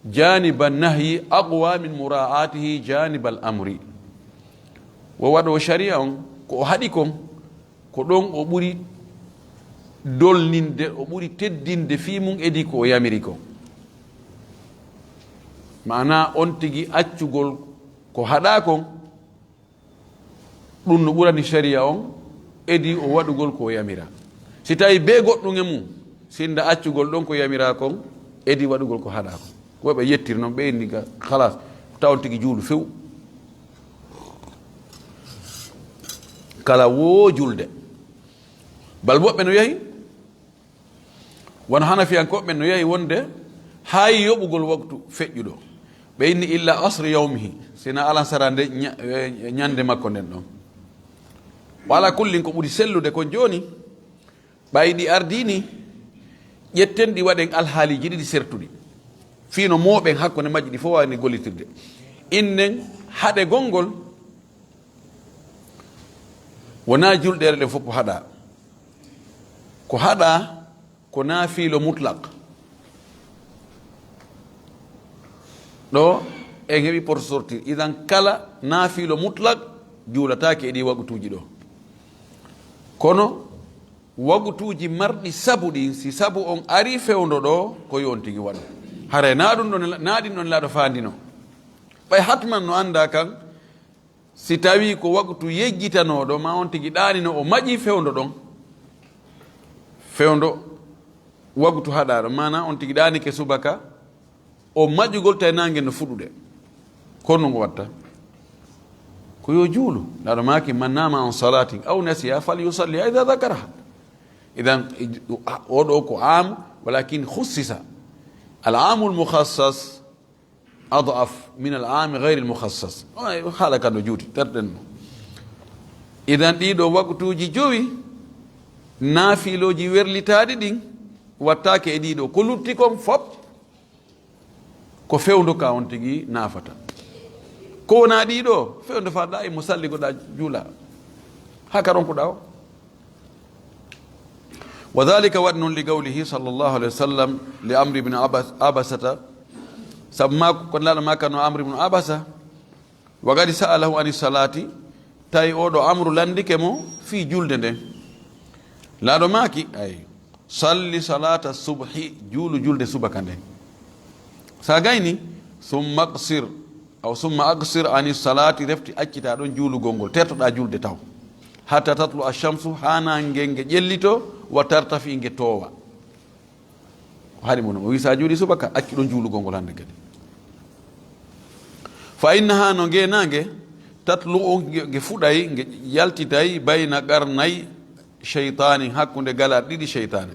janiba nahyi aqwa min mura'atihi janiba al amri. Wo waɗo shari'a on, ko o haɗi kon, ko ɗon o ɓuri dolninde, o ɓuri teddinde fii mum edi ko o yamiri kon. Maana on tigi accugol ko haɗa kon, ɗum no ɓurani shari'a on edi o waɗugol ko o yamira. Si tawi be goɗɗum e mum, sinda accugol ɗon ko yamira kon, edi waɗugol ko haɗa kon. Woɓɓe yettiri non, ɓe inni ga, khalas, taw on tigi juulu few. Kala wo julde. Bal woɓɓe no yahi, wano Hanafiyankooɓe ɓen no yahi wonde haay yoɓugol waktu feƴƴuɗo. Ɓe inni illa asri yawmihi, sina alansara nde ña-, eh, ñande makko nden ɗon. Wa ala kullin, ko ɓuri sellude kon jooni, ɓay ɗi ardii ni, ƴetten ɗi waɗen alhaaliiji ɗiɗi sertuɗi. Fii no mooɓen hakkunde majji ɗi fof waawani gollitirde. Innen haɗegol ngol, wonaa julɗeele ɗen fof ko haɗa. Ko haɗa ko naafiilo mutlaq. Ɗo en heɓi porte sortir. Idan kala naafiilo mutlaq juulataake e ɗi wagutuuji ɗo. Kono wagutuuji marɗi sabu ɗin, si sabu on ari fewndo ɗo, ko yo on tigi waɗu. Haray na ɗum ɗon, na ɗin ɗon laaɗo faandino. Ɓay hatman no annda kan, si tawi ko waktu yejjitanooɗo, ma on tigi ɗaanino, o maƴi fewndo ɗon. Fewndo waktu haɗaaɗo, maana on tigi ɗaanike subaka, o maƴugol tawi naange no fuɗude. Kono ngo watta. Ko yo juulu. Laaɗo maaki, "Man nama an salatin aw nasiya fal yusalli idha dhakaraha." Idan, oɗo ko am, walakin khussisa. Al amul mukhassas ad'af min al aami ghayril mukhassas. Ay, haala kan no juuti, terɗen mo. Idan ɗiɗo waktuuji jowi, naafiilooji werlitaaɗi ɗin, wattaake e ɗiɗo. Ko lutti kon fop, ko fewndo ka on tigi naafata. Ko wonaa ɗiɗo, fewndo faɗɗa e mo salli goɗa juula. Haka ronkuɗa o. Wa dhalika waɗi non li qawlihi sallallahu alayhi wa sallam li Amr ibn Abas-, Abasata. Sabu maako, kono laaɗo maaka no Amr ibn Abasa. Wa qad sa'alahu ani salati, tawi oɗo Amru landike mo fii julde nden. Laaɗo maaki, ay, "Salli salata subhi, juulu julde subaka nden." Sa gayni, "Summa aqsir, aw summa aqsir ani salati, refti accita ɗon juulugol ngol, tertoɗa julde taw. Hatta tatlu ashamsu, haa naange nge ƴellito, wa tartafi nge toowa." Ko haɗi mo non. O wi sa juuli subaka, accu ɗon juulugol ngol hannde kadi. Fa innaha, no nge naange, tatlu o nge, nge fuɗay, nge yaltitay bayna qarnay shaytani, hakkunde galar ɗiɗi shaytane.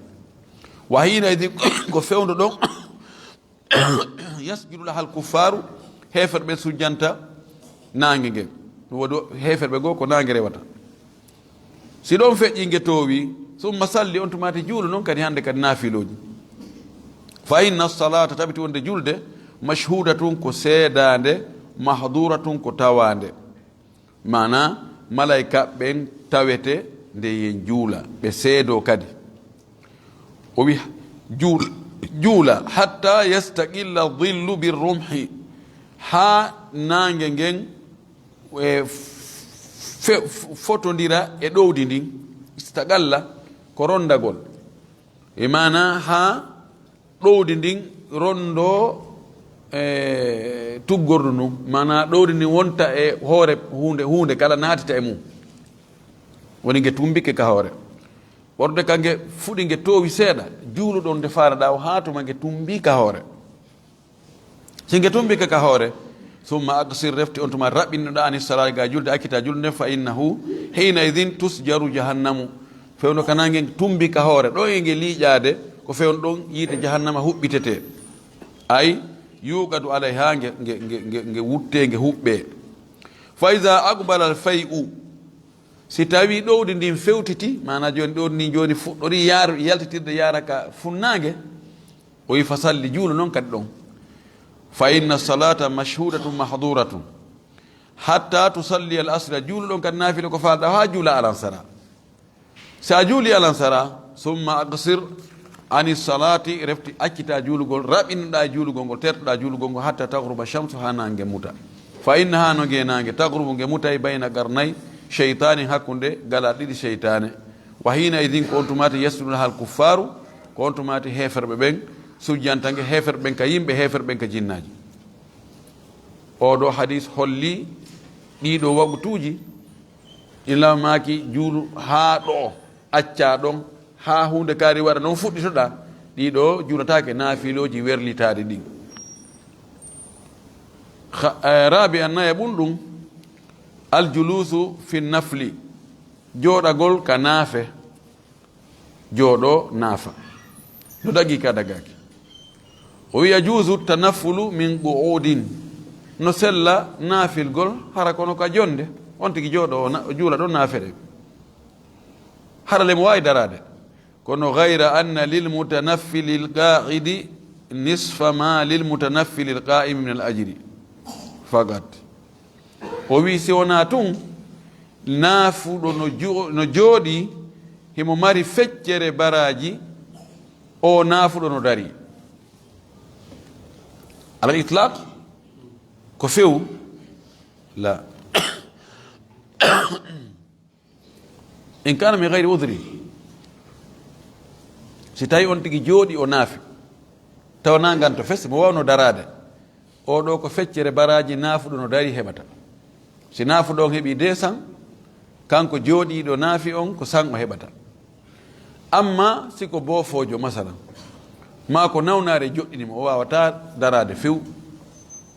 Wa hina idin, ko fewndo ɗon, yasjudu lahal kuffaaru, heeferɓe sujjanta naange ngen. Ɗum waɗi heeferɓe goo ko naange rewata. Si ɗon feƴƴi nge toowi, summa salli, on tumaati juulu non kadi hannde kadi naafilooji. Fa inna salata, tabiti wonde julde, mashhudatun, ko seedaande, mahduratun, ko tawaande. Maana, malayka ɓen tawete nde yen juula, ɓe seedoo kadi. O wi, "Juul-, juula, hatta yastaqilla dhillu bir rumhi," haa naange ngen, e, fe-, fotondira e ɗowdi ndin. Istaqalla ko rondagol. E maana, haa ɗowdi ndin rondo, e, tuggordu ndun. Maana, ɗowdi ndin wonta e hoore huunde, huunde kala naatita e mum. Woni nge tumbike ka hoore. Ɓorde ka nge fuɗi nge toowi seeɗa, juuluɗon nde faalaɗaa o haa tuma nge tumbii ka hoore. Si nge tumbiike ka hoore, summa aqsir, refti on tuma raɓɓinnoɗaa, ani salaati, ga julde, accita julde nden, fa innahu, hina idin tusjaru jahannamu. Fewndo ka naange tumbi ka hoore, ɗo e nge liiƴaade, ko fewndo ɗon yiite jahannama huɓɓitete. Ay, yuqadu alayha, nge, nge, nge, nge, nge wutte, nge huɓɓe. Fa iza aqbala al fay'u, si tawi ɗowdi ndin fewtiti, maana jooni ɗowdi ndin jooni fuɗɗori yaaru-, yaltitirde yaara ka funnaange, o wi, "Fa salli, juulu non kadi ɗon. Fa inna salata mashhudatun mahduratun. Hatta tusalli al asra, juulu ɗon kadi naafila ko faalaɗaa haa juula alansara. Sa juuli alansara, summa aqsir Ani salaati, refti accita juulugol, raɓɓinoɗa juulugol ngol, tertoɗa juulugol ngol, hatta taghruba shamsu, ha naange muta. Fa innaha, no nge naange, taghrubu, nge mutay, bayna qarnay shaytani, hakkunde gala ɗiɗi shaytane. Wa hina idin, ko on tumati, yasjudu lahal kuffaru, ko on tumati heferɓe ɓen sujjanta nge, heferɓe ɓen ka yimɓe, heferɓe ɓen ka jinnaaji. Oɗo hadis holli ɗiɗo waqtuuji, ila maaki juulu haa ɗo, acca ɗon, haa huunde kaari waɗa, non fuɗɗitoɗa. Ɗiɗo juulataake naafilooji werlitaaɗi ɗin. Kha-, eh, rabi an naya ɓun ɗum, aljulusu fi nafli, jooɗagol ka naafe. Jooɗo naafa. No dagi ka dagaki. O wiya, "Juuzu tanafulu min qu'udin." No sella naafilgol hara kono ka jonde. On tigi jooɗo o na-, o juula ɗon naafere. Hara le mo waawi daraade. Kono gayra anna lil mutanaffili l qa'idi nisfa ma lil mutanaffili l qa'imi min al ajri. Fagat. O wi, si wonaa tun, naafuɗo no jo-, no jooɗii, himo mari feccere baraaji, o naafuɗo no darii. Alal itlaq, ko few, la. In kana min gayri udri, si tawi on tigi jooɗi o naafi, tawa na nganto fes, mo wawno daraade, o ɗo ko feccere baraaji naafuɗo no dari heɓata. Si naafuɗo on heɓi deux cents, kanko jooɗiiɗo naafi on ko cent o heɓata. Amma si ko boofoojo, masalan, ma ko nawnaare joɗɗini mo, o wawata daraade few.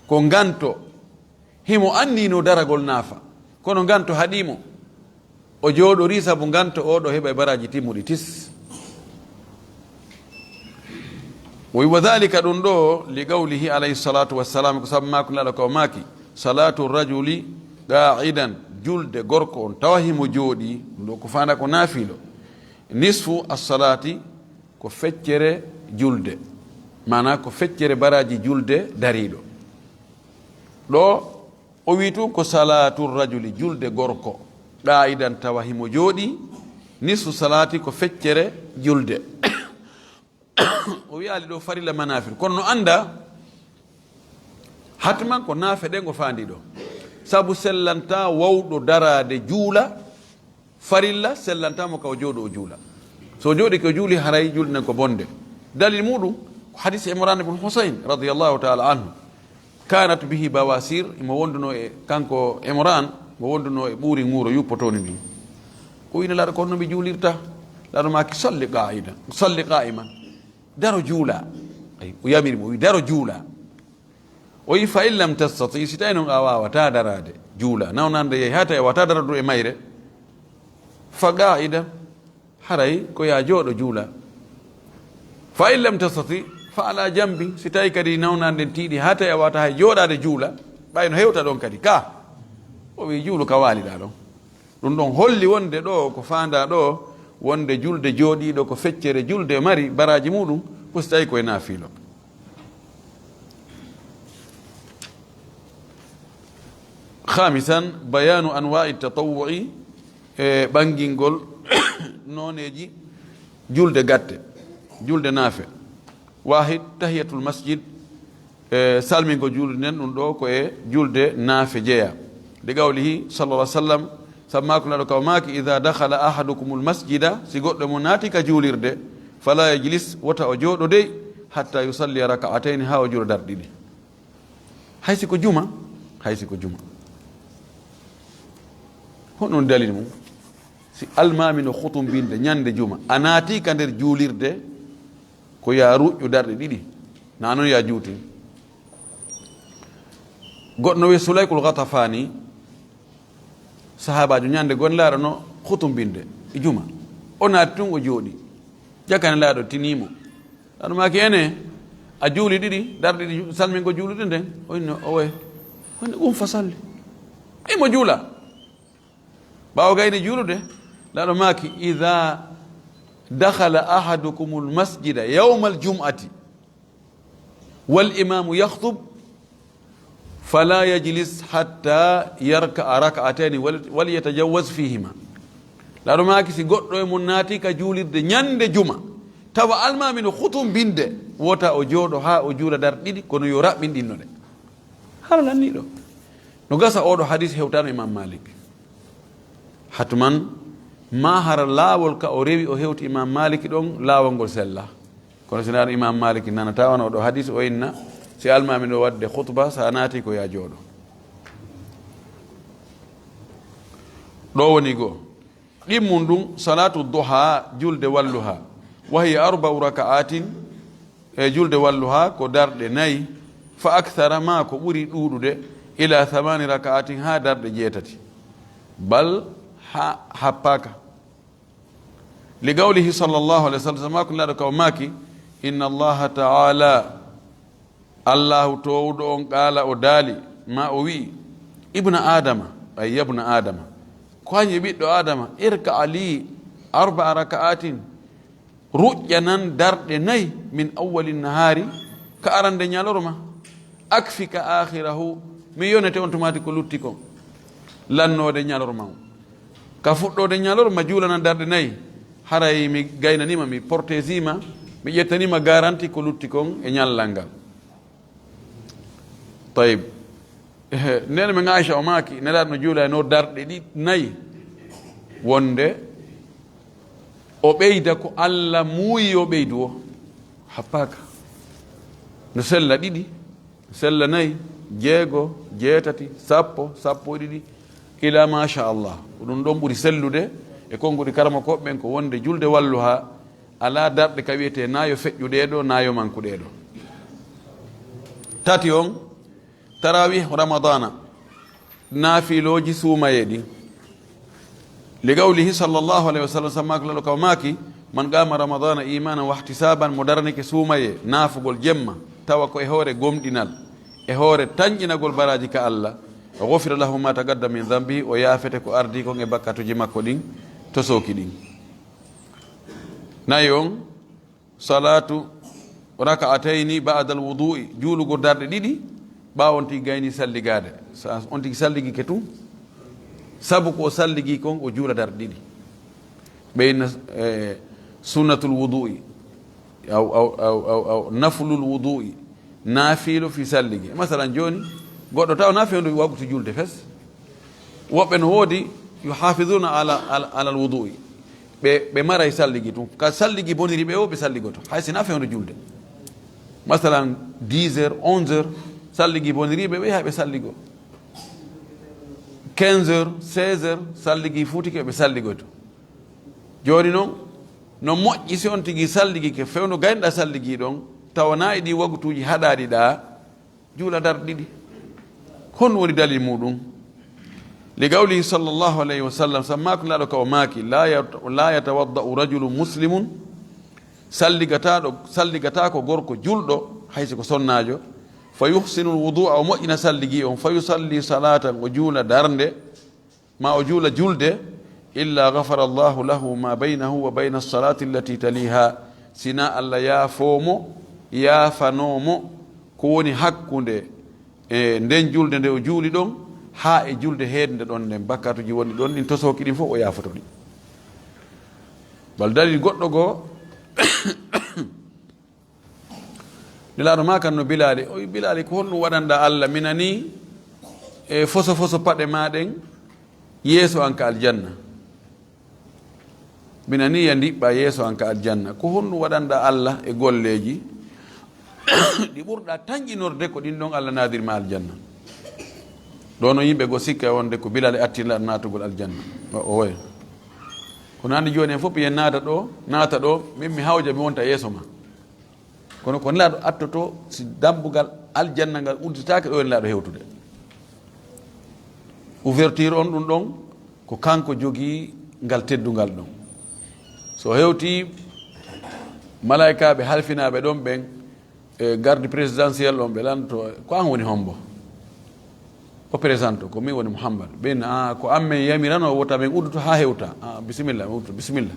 Ko nganto, himo anndino daragol naafa, kono nganto haɗimo. O jooɗorii sabu nganto, oɗo heɓa e baraaji timmuɗi tis. O wi, "Wa dhalika", ɗum ɗo, "li qawlihi alayhi salatu wassalam", ko sabu maako Nulaaɗo ka o maaki, "Salatu rajuli qa'idan", julde gorko on tawa himo jooɗii, ɗum ɗo ko faanda ko naafilo, "nisfu as-salati", ko feccere julde, maanaa ko feccere baraaji julde dariiɗo. Ɗo o wi tun ko salatu rajuli, julde gorko, qa'idan tawa himo jooɗii, nisfu salati ko feccere julde. O wiyaali ɗo farilla ma naafila, kono no annda hatman ko naafe ɗen o faandi ɗo. Sabu sellanta wawɗo daraade juula, farilla sellanta mo ka o jooɗo o juula. So o jooɗi ko juuli, haray julde nden ko bonde. Dalil muɗum ko hadis Imran ibn Husayn radiyallahu ta'ala anhu. Kanat bihi bawasir, imo wonduno e kanko Imran, mo wonduno e ɓuuri ŋuuro yuppotoni ndin. O wi Nulaaɗo, "Kono no mi juulirta?" Nulaaɗo maaki, "Salli qa'ida, salli qa'iman." Daro juula. Ay, o yamiri mo, o wi, "Daro juula." O wi, "Fa in lam tastati", si tawi non a wawata daraade, juula. Nawnande yehi, haa tawi a wawata daraade e mayre. "Fa qa'idan", haray ko ya jooɗo juula. "Fa in lam tastati, fa ala jambi", si tawi kadi nawnande nden tiiɗi, haa tawi a wawata hay jooɗaade juula, ɓay no hewta ɗon kadi, ka. O wi, "Juulu ka waaliɗa ɗon." Ɗum ɗon holli wonde ɗo ko faandaa ɗo, wonde julde jooɗiiɗo ko feccere julde mari baraaji muɗum, ko si tawi ko e naafilo. Khamisan, bayanu anwa'i tatawwu'i, e ɓangingol nooneeji julde gatte, julde naafe. Wahid, tahiyatul masjid, e salmingo juulde nden, ɗum ɗo ko e julde naafe jeya. Li qawlihi sallallahu alaihi wasallam, sabu maako Nulaaɗo ka o maaki, "Idha dakhala ahadukumul masjida", si goɗɗo mo naati ka juulirde, "fala yajlis", wota o jooɗo dey, "hatta yusalli raka'atayn", haa o juula darɗe ɗiɗi. Hay si ko juma, hay si ko juma. Honɗum dalil mum? Si almaami no khutumbinde ñande juma, a naati ka nder juulirde, ko ya ruƴƴu darɗe ɗiɗi, na non ya juutin. Goɗɗo no wiye Sulaykul Ghatafani, sahaabaajo, ñande goo Nulaaɗo no khutumbinde e juma. O naati tun o jooɗi. Jaka Nulaaɗo tinii mo. Nulaaɗo maaki, "Ene, a juuli ɗiɗi, darɗe ɗiɗi salmingo juulude nden?" O inni, "Owe." O inni, "Qum fa salli." Imo juula. Ɓaawo gayni juulude, Nulaaɗo maaki, "Idha dakhala ahadukumul masjida yawmal jum'ati wal imamu yakhtub, fala yajlis hatta yarka'a rak'atayn wal, wal yatajawwaz fihima." Nulaaɗo maaki, si goɗɗo e mon naati ka juulirde ñande juma, Tawa almaami no hutumbinde, wota o jooɗo haa o juula darɗe ɗiɗi, kono yo raɓɓin ɗinno ɗe. Hara lanniiɗo. No gasa oɗo hadis hewtano Imam Malik. Hatuman, ma hara laawol ka o rewi o hewti Imam Malik ɗon, laawol ngol sella. Kono si naano Imam Malik nanata wano oɗo hadis o inna, si almaami ɗo waɗde khutba, sa naati ko ya jooɗo. Ɗo woni goo. Ɗimmun ɗum, salatu duha, julde walluha. Wa hiya arba'u raka'atin, e julde walluha ko darɗe nayi, fa akthara ma ko ɓuri ɗuuɗude, ila thamani raka'atin haa darɗe jeetati. Bal ha happaaka. Li qawlihi sallallahu alayhi wa sallam, sabu ko Nulaaɗo ka o maaki, inna Allaha ta'ala, Allahu toowuɗo on qaala o daali, ma o wi'i, ibna Adama, ay yabna Adama, ko an e ɓiɗɗo Adama, irka li arba'a raka'atin, ruƴƴanan darɗe nayi min awwali nahaari, ka arande ñalorma, akfika akhirahu, mi yonete on tumaati ko lutti kon, lannoode ñalorma on. Ka fuɗɗoode ñalorma juulanan darɗe nayi, haray mi gaynanima, mi protégima, mi ƴettanima garanti ko lutti kon e ñallal ngal. Tayib. Ehe, nene men Aisha o maaki, Nelaaɗo no juula e no darɗe ɗi nayi, wonde o ɓeyda ko Alla muuyi o ɓeydu o, happaaka. No sella ɗiɗi, sella nayi, jeego, jeetati, sappo, sappo e ɗiɗi, ila masha Allah. Ko ɗum ɗon ɓuri sellude e konguɗi karamokooɓe ɓen ko wonde julde walluha alaa darɗe ka wiyetee na yo feƴƴu ɗee ɗoo, na yo manku ɗee ɗoo. Tati on, tarawih Ramadana, naafilooji suumayee ɗin. Li qawlihi sallallahu alayhi wa sallam, sabu Nulaaɗo ka o maaki, man qama Ramadana imanan wa ihtisaban, mo daranike suumayee, naafugol jemma, tawa ko e hoore gomɗinal, e hoore tanƴinagol baraaji ka Alla, ghufira lahu ma taqaddama min dhanbihi, o yaafete ko ardii kon e bakkatuuji makko ɗin, tosooki ɗin. Nayi on, salatu raka'atayni ba'dal wudu'i, juulugol darɗe ɗiɗi ɓaawo on tigi gayni salligaade. Sa on tigi salligike tun, sabu ko o salligi kon, o juula darɗe ɗiɗi. Ɓeyna, eh, sunnatul wudu'i, aw, aw, aw, aw, aw naflul wudu'i, naafiilo fi salligi. Masalan, jooni, goɗɗo taw na fewndo waggutu julde fes. Woɓɓe no woodi, yuhafiduna ala, ala, ala al wudu'i. Ɓe, ɓe maray salligi tun. Ka salligi boniri ɓe o, ɓe salligoto. Hay si na fewndo julde. Masalan, dix heures, onze heures, salligi boniri ɓe, ɓe yaha ɓe salligo. Quinze heures, seize heures, salligi futike, ɓe salligoto. Jooni non, no moƴƴi si on tigi salligike fewndo gaynɗa salligi ɗon, tawa na e ɗi waggutuuji haɗaaɗi ɗa, juula darɗe ɗiɗi. Honɗum woni dalil muɗum? Li qawlihi sallallahu alayhi wa sallam, sabu maaki Nulaaɗo ka o maaki, la yat-, la yatawadda'u rajulun muslimun, salligataɗo, salligata ko gorko julɗo, hay si ko sonnaajo, fa yuhsinu al wudu'a, o moƴƴina salligi on, fa yusalli salatan, o juula darnde, ma o juula julde, illa ghafara Allahu lahu ma baynahu wa bayna as-salati allati taliha, sina Allah yaafo mo, yaafano mo ko woni hakkunde e nden julde nde o juuli ɗon, haa e julde heednde ɗon nden, bakkatuuji wonɗi ɗon ɗin, tosooki ɗin fof o yaafoto ɗi. Bal dalil goɗɗo goo, Nelaaɗo maakan no Bilaali, o wi, Bilaali, ko honɗum waɗanɗa Allah? Minani e foso foso paɗe maa ɗen yeeso an ka aljanna. Minani ya ndiɓɓa yeeso an ka aljanna. Ko honɗum waɗanɗa Allah e golleeji ɗi ɓurɗa tanƴinorde ko ɗin ɗon Allah naadiri ma aljanna? Ɗo no yimɓe goo sikka wonde ko Bilaali attirɗa naatugol aljanna. O, o woy. Kono anndi jooni en fof yen naata ɗo, naata ɗo, min mi hawja mi wonta yeeso ma. Kono ko Nelaaɗo attoto si dambugal aljanna ngal udditaake ɗo e Nelaaɗo hewtude. Ouverture on ɗum ɗon, ko kanko jogii ngal teddungal ɗon. So hewti malaykaaɓe halfinaaɓe ɗon ɓen, e garde présidentielle on ɓe lanto, ko an woni hombo? O présente, ko min woni Muhammad. Ɓen, "Ah, ko an men yamirano, wota men udduto haa hewta." "Ah, bisimilla, mi udduto, bisimilla."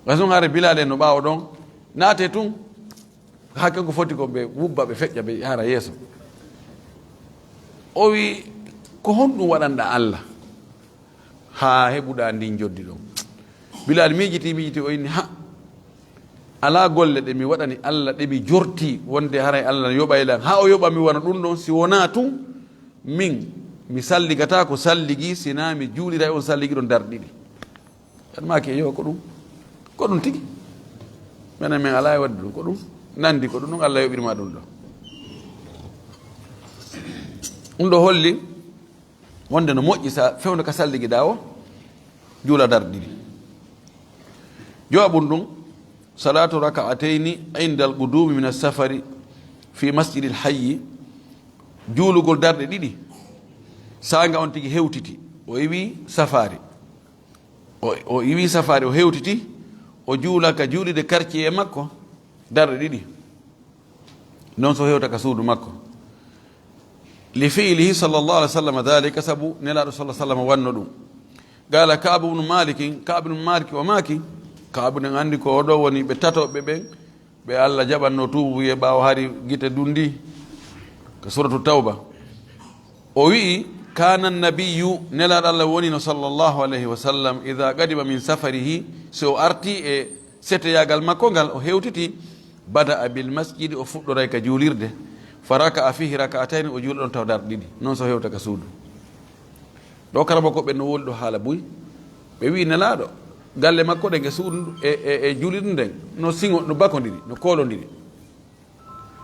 Ɓay sun hare Bilaal en no ɓaawo ɗon, naate tun. Haa kanko foti ko ɓe wubba, ɓe feƴƴa, ɓe yaara yeeso. O wi, "Ko honɗum waɗanɗa Allah haa heɓuɗa ndin joddi ɗon?" Bilaal miijiti, miijiti, o inni, "Ha, Alaa golle ɗe mi waɗani Allah, ɗe mi jortii wonde haray Allah ne yoɓay lan, haa o yoɓa mi wano ɗun ɗon, si wonaa tun min mi salligataako salligi, si naa mi juuliray on salligi ɗon darɗe ɗiɗi. Ɓen maaki, "Eyyo, ko ɗun, ko ɗun tigi. Menen men alaa e waɗde ɗun, ko ɗun nandi, ko ɗun ɗon Allah yoɓiri ma ɗun ɗon." Ɗun ɗo holli wonde no moƴƴi sa fewndo ka salligiɗaa o, juula darɗe ɗiɗi. Jowaɓun ɗun, salatu raka'atayni inda al-qudumi min as-safari fi masjidil hayyi, juulugol darɗe ɗiɗi, saanga on tigi hewtiti, o iwi safaari. O, o iwi safaari, o hewtiti, o juula ka juulirde quartier makko, darɗe ɗiɗi. Non so hewta ka suudu makko. Li fi'lihi sallallahu alaihi wasallam dhalika, sabu Nelaaɗo sallallahu alaihi wasallam wanno ɗun. Qala Ka'b ibn Malik, Ka'b ibn Malik o maaki, Ka'b ɗen andi ko o ɗo woni ɓe tatoɓe ɓen, ɓe Allah jaɓanno tuubu e ɓaawo hari gite dundi, ka suratu Tawba. O wi'i, "Kana nabiyyu", Nelaaɗo Allah wonino sallallahu alaihi wasallam, "Idha qadima min safarihi", si o arti e seteyaagal makko ngal, o hewtiti, "bada'a bil masjidi", o fuɗɗoray ka juulirde, "fa raka'a fihi raka'atayn", o juula ɗon taw darɗe ɗiɗi, non so hewta ka suudu. Ɗo karamoko ɓen no woli ɗo haala buy, ɓe wi'i Nelaaɗo, galle makko ɗen e suudu e, e, e juulirde nden, no siŋo, no bakondiri, no koolondiri.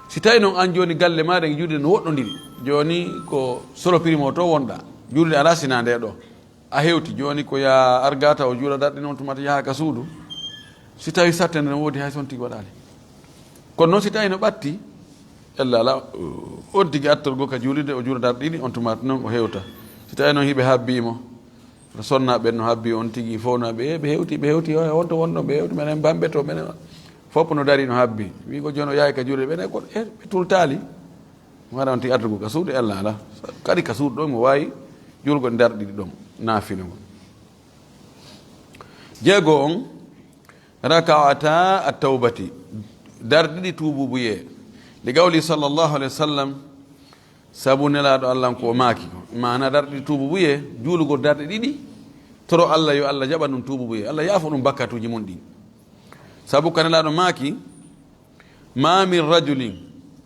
Si tawi non an jooni galle maaɗa e juulirde no woɗɗondiri, jooni ko Solo Primo to wonɗaa, juulirde alaa sinaa nde ɗo. A hewti jooni ko yaa argata o juula darɗe non tuma yaha ka suudu. Si tawi satte nden woodi hay so on tigi waɗaali. Kono non si tawi no ɓatti, ella ala, on tigi attorgo ka juulirde o juula darɗe ɗiɗi on tuma non o hewta. Si tawi non hiɓe habbi mo, no sonna ɓen no habbi on tigi fof no ɓe, ɓe hewti, ɓe hewti, o, on to wonno ɓe hewti, menen bamɓe to, menen fof no dari no habbi. Wi ko jooni o yahay ka juulirde ɓen, e ko, e, ɓe tultaali. Mo ara on tigi artugo ka suudu, ella ala. Kadi ka suudu ɗon, mo waawi juulgo darɗe ɗiɗi ɗon, naafila ngon. Jeego on, raka'ata at-tawbati, darɗe ɗiɗi tuububuyee. Li qawli sallallahu alaihi wasallam, sabu Nelaaɗo Allah ko o maaki ko. Maana darɗe ɗiɗi tuububuyee, juulugol darɗe ɗiɗi, toro Allah yo Allah jaɓan ɗum tuububuyee. Allah yaafo ɗum bakkatuuji mun ɗin. Sabu ka Nelaaɗo maaki, "Ma min rajulin",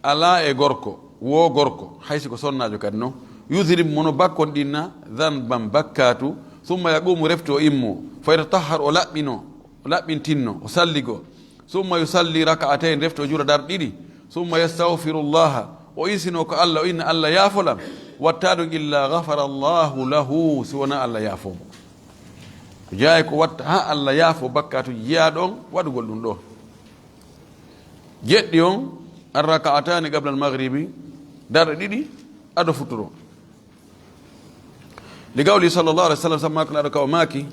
alaa e gorko, wo gorko, hay si ko sonnaajo kadi non, "yudhnib", mo no bakkon ɗinna, "dhanban", bakkaatu, "thumma yaqumu", refti o immo, "fa yatatahhar", o laɓɓino, o laɓɓintinno, o salligo, "thumma yusalli raka'atayn", refti o juula darɗe ɗiɗi, "thumma yastaghfirullaha", o insino ko Allah, o inna Allah yaafo lam, watta ɗum, "illa ghafara Allahu lahu", si wonaa Allah yaafo mo. Ko jeyaa ko watta haa Allah yaafo bakkaatuuji jeyaa ɗon waɗugol ɗum ɗo. Jeɗɗi on, ar-raka'atani qabla al-maghribi, darɗe ɗiɗi ado futuro. Li qawli sallallahu alaihi wasallam, sabu maako Nelaaɗo ka o maaki,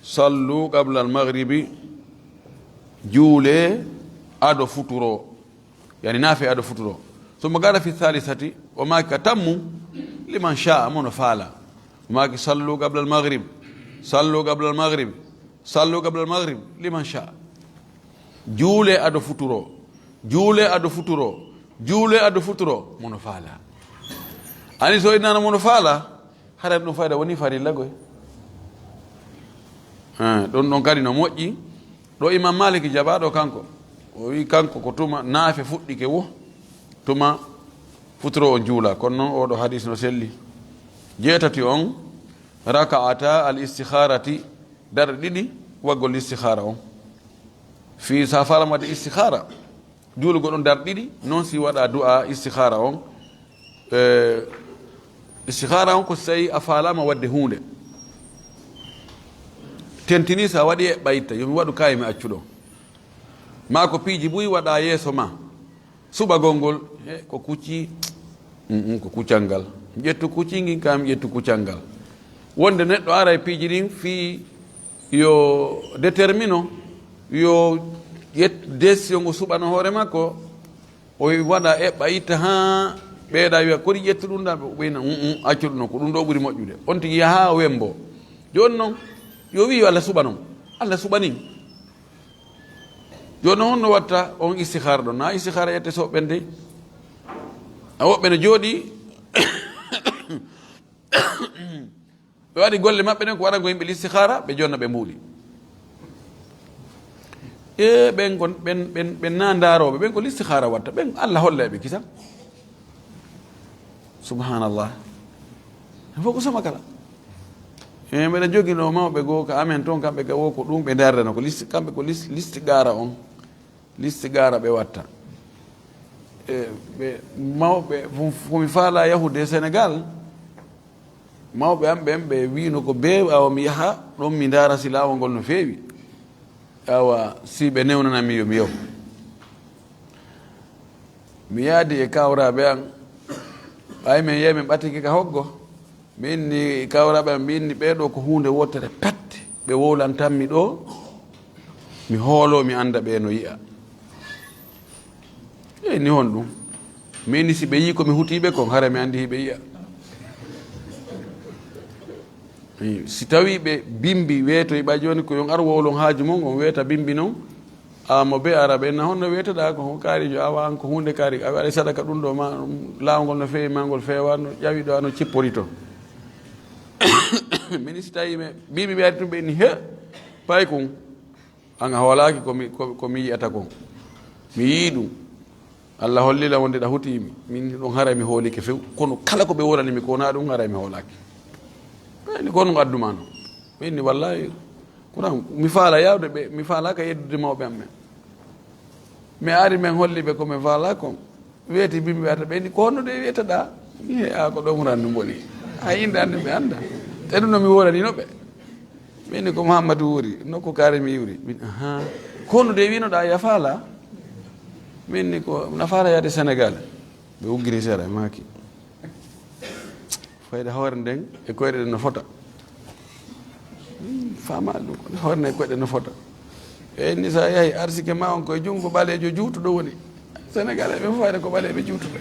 "Sallu qabla al-maghribi", juule ado futuro. Yani naafe ado futuro. Summa qala fi thalithati, o maaki ka tammu, "Liman sha'a", mo no faala. O maaki, "Sallu qabla al-maghrib, sallu qabla al-maghrib, sallu qabla al-maghrib, liman sha'a." Juule ado futuro, juule ado futuro, juule ado futuro, mo no faala. Ani so innano mo no faala, hara ɗum fayda woni farilla goy. Eh, ɗum ɗon kadi no moƴƴi. Ɗo Imam Malik jaɓaaɗo kanko, o wi kanko ko tuma naafe fuɗɗike wo, tuma futuro on juula. Kono noon oɗo hadis no selli. Jeetati on, raka'ata al istikharati, darɗe ɗiɗi waggol istikhara on. Fii sa faalama waɗde istikhara, juulugol ɗon darɗe ɗiɗi, noon si waɗa du'a istikhara on. Eh, istikhara on ko si tawi a faalama waɗde huunde. Tentini sa waɗi e ɓayta, yo mi waɗu kaye mi accu ɗon. Ma ko piiji buy waɗa yeeso ma. Suɓagol ngol, he, ko kucci, mm, mm, ko kuccal ngal. Ƴettu kucci ngin kam, ƴettu kuccal ngal. Wonde neɗɗo ara e piiji ɗin fii yo détermino, yo ƴet-, décision ngo suɓano hoore makko, o waɗa eɓɓa itta haa ɓeeɗa wiya, "Kori ƴettu ɗum ɗa?" Ɓe ɓeyna, "Mm, mm, accu ɗum ɗon, ko ɗum ɗo ɓuri moƴƴude." On tigi yaha o wembo. Jooni noon, yo wi yo Allah suɓano mo. Allah suɓani mo. Jooni noon, honno watta on istikhara ɗon? Na istikhara ƴette so ɓen dey. A woɓɓe no jooɗi, ɓe waɗi golle maɓɓe ɗen ko waɗango yimɓe listikhara, ɓe jonna ɓe mbuuɗi. E ɓen kon, ɓen, ɓen, ɓen na ndaarooɓe, ɓen ko listihaara watta, ɓen Allah holla ɓe kisa. Subhanallah. Ɗum fof ko sama kala. E, mbeɗa joginoo mawɓe goo ka amen toon, kamɓe ga wo ko ɗum ɓe ndaardano, ko listi, kamɓe ko lis-, listigaara on. Listigaara ɓe watta. E, ɓe mawɓe, ko, ko mi faalaa yahude Senegaal, mawɓe am ɓen ɓe wiino ko bee awa mi yaha ɗon mi ndaara si laawol ngol no feewi. Awa si ɓe newnana mi yo mi yahu. Mi yaadi e kawraaɓe am, ɓay men yehi men ɓatike ka hoggo. Min ni kawraaɓe am, min ni ɓee ɗoo ko huunde wootere pet. Ɓe wowlantan mi ɗoo, mi hooloo, mi annda ɓee no yi'a. Eyi, ni honɗum? Min ni si ɓe yii ko mi hutii ɓe kon, hara mi anndi hiɓe yi'a. Eyi, si tawii ɓe bimbi weetoyi ɓay jooni ko yon ar wowlon haaju mon, on weeta bimbi non. A mo be arabe na honno weetoɗaa ko kaarijo awa an ko huunde kaari, a waɗa sadaka ɗum ɗo ma, laawol ngol no feewi ma ngol feewa, no ƴawi ɗo ano cippori to. Min si tawi ɓe, mbiimi ɓe ari ɗum ɓe ni, "He, pay kun, an a hoolaaki ko mi, ko, ko mi yi'ata kon. Mi yii ɗum. Allah hollila wonde ɗa hutii mi. Min ɗum haray mi hoolike few. Kono kala ko ɓe wonani mi ko na ɗum haray mi hoolaaki." Ɓe ni ko ɗum addu ma non. Min ni wallahi, Kuran, mi faala yaawde ɓe, mi faalaaka yeddude mawɓe am ɓen. Mi ari men holli ɓe ko mi faala kon. Weeti bimbi ata ɓe ni, "Ko honno de wiyetaɗaa?" Mi he, "A ko ɗon randu mboni. A inda annde mi annda. Te ɗum no mi woranino ɓe." Min ni ko Muhammadu wuri, nokku kaari mi yuri. Min, "Aha. Ko honno de winoɗaa ya faala?" Min ni ko na faala yaade Senegal. Ɓe uggiri seeɗa, ɓe maaki. Fayda hoore nden e koyɗe ɗen no fota. Hmm, faama ɗum. Hoore nden e koyɗe no fota. E ni sa yahi arsike ma on koye junngo ɓaleejo juutuɗo woni. Senegal ɓe fof fayda ko ɓaleeɓe juutuɓe.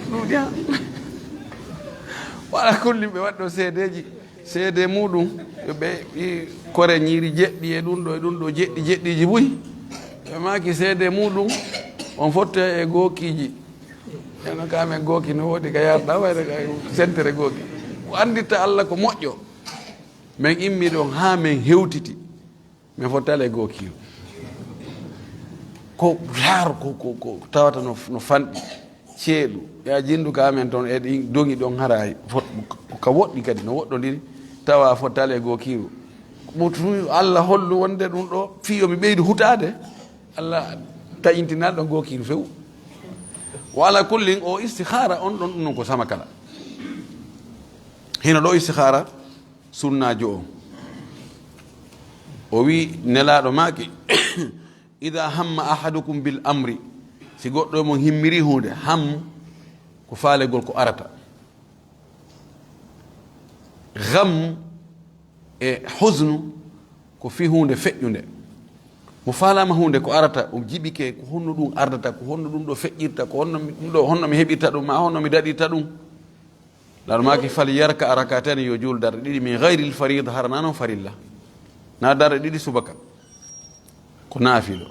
Ɗum ɗi han. Wala kulli ɓe waɗɗo seedeeji. Seede muɗum, ɓe i kore ñiiri jeɗɗi e ɗum ɗo, e ɗum ɗo jeɗɗi, jeɗɗiiji buy. Ɓe maaki seede muɗum, on fotte e gookiiji. Eno ka men gooki no woodi ka yarɗa, wayde ka sentere gooki. Ko anndirta Allah ko moƴƴo. Men immi ɗon haa men hewtiti. Men fottale e gookiiru. Ko raar ko, ko, ko tawata no, no fanɗi. Ceeɗu. Ya jinndu ka amen toon, e ɗi dogi ɗon haraay. Fot-, ka woɗɗi kadi, no woɗɗondiri. Tawa fottale e gookiiru. Mo tun Allah hollu wonde ɗum ɗo, fii yo mi ɓeydu hutaade. Allah taƴintinal ɗon gookiiru few. Wa ala kullin, o istihaara on ɗon, ɗum ɗon ko sama kala. Hino ɗo istihaara, sunnaajo o. O wi nelaaɗo maaki, "Ida hamma ahadukum bil amri," si goɗɗo e mon himmiri huunde, ham ko faalegol ko arata. Gam e husnu ko fii huunde feƴƴunde. Mo faalaama huunde ko arata, o jiɓike ko honno ɗum ardata, ko honno ɗum ɗo feƴƴirta, ko honno mi, ɗum ɗo, honno mi heɓirta ɗum, ma honno mi daɗirta ɗum. Laɗo maaki, "Fal yarka rakatani," yo juul darɗe ɗiɗi, "min gayril farida," hara na non farilla. Na darɗe ɗiɗi subaka. Ko naafilo.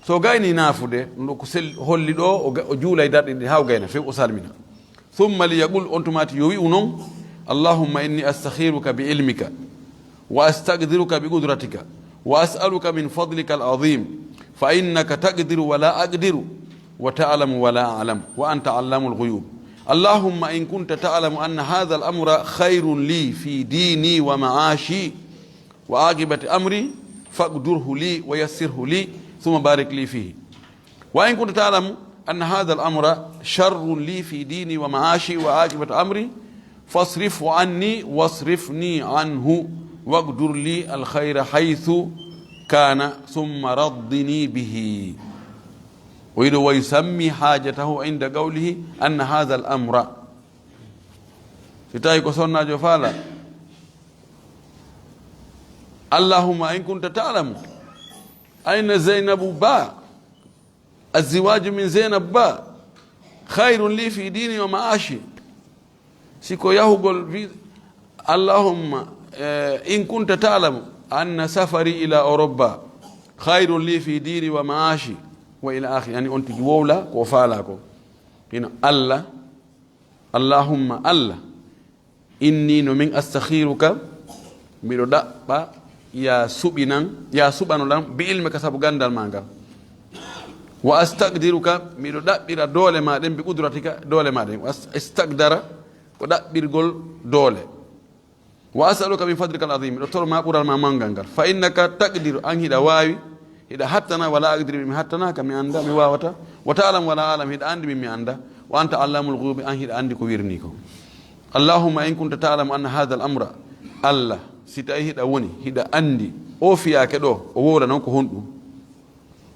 So gayni naafude, ɗum ɗo ko sel-, holli ɗo, o ga-, o juulay darɗe ɗiɗi haa o gayna, few o salmina. Thumma li yaqul, on tumaati yo wi'u non, "Allahumma inni astakhiruka bi ilmika." وأستقدرك بقدرتك، وأسألك من فضلك العظيم، فإنك تقدر ولا أقدر، وتعلم ولا أعلم، وأنت علام الغيوب. اللهم إن كنت تعلم أن هذا الأمر خير لي في ديني ومعاشي وعاقبة أمري، فاقدره لي ويسره لي، ثم بارك لي فيه. وإن كنت تعلم أن هذا الأمر شر لي في ديني ومعاشي وعاقبة أمري، فاصرفه عني واصرفني عنه، واقدر لي الخير حيث كان، ثم رضني به. ويسمي حاجته عند قوله أن هذا الأمر. Si tawi ko sonnaajo faala, اللهم إن كنت تعلم أن زينب با الزواج من زينب با خير لي في ديني ومعاشي. Si ko yahugol wi-, اللهم، eh, إن كنت تعلم أن سفري إلى أوروبا خير لي في ديني ومعاشي وإلى آخره. Yani on tigi wowla ko o faala ko. Hino Allah, اللهم Allah, إني no min أستخيرك, miɗo ɗaɓɓa ya suɓinan, ya suɓano lan, bi ilmika sabu ganndal maa ngal. Wa astaqdiruka, miɗo ɗaɓɓira doole maa ɗen, bi qudratika, doole maa ɗen. Wa istaqdara, ko ɗaɓɓirgol doole. Wa as'aluka min fadlika al-azim, miɗo toro ma ɓural ma manngal ngal. Fa innaka taqdiru, an hiɗa waawi, hiɗa hattana, wala aqdiru, mi hattanaaka, mi annda, mi waawata. Wa ta'lam wala a'lam, hiɗa anndi, min mi annda. Wa anta allamul ghuyubi, an hiɗa anndi ko wirnii ko. Allahumma in kunta ta'lamu anna hadha al-amra, Allah, si tawi hiɗa woni, hiɗa anndi, o fiyaake ɗo, o wowla non ko honɗum?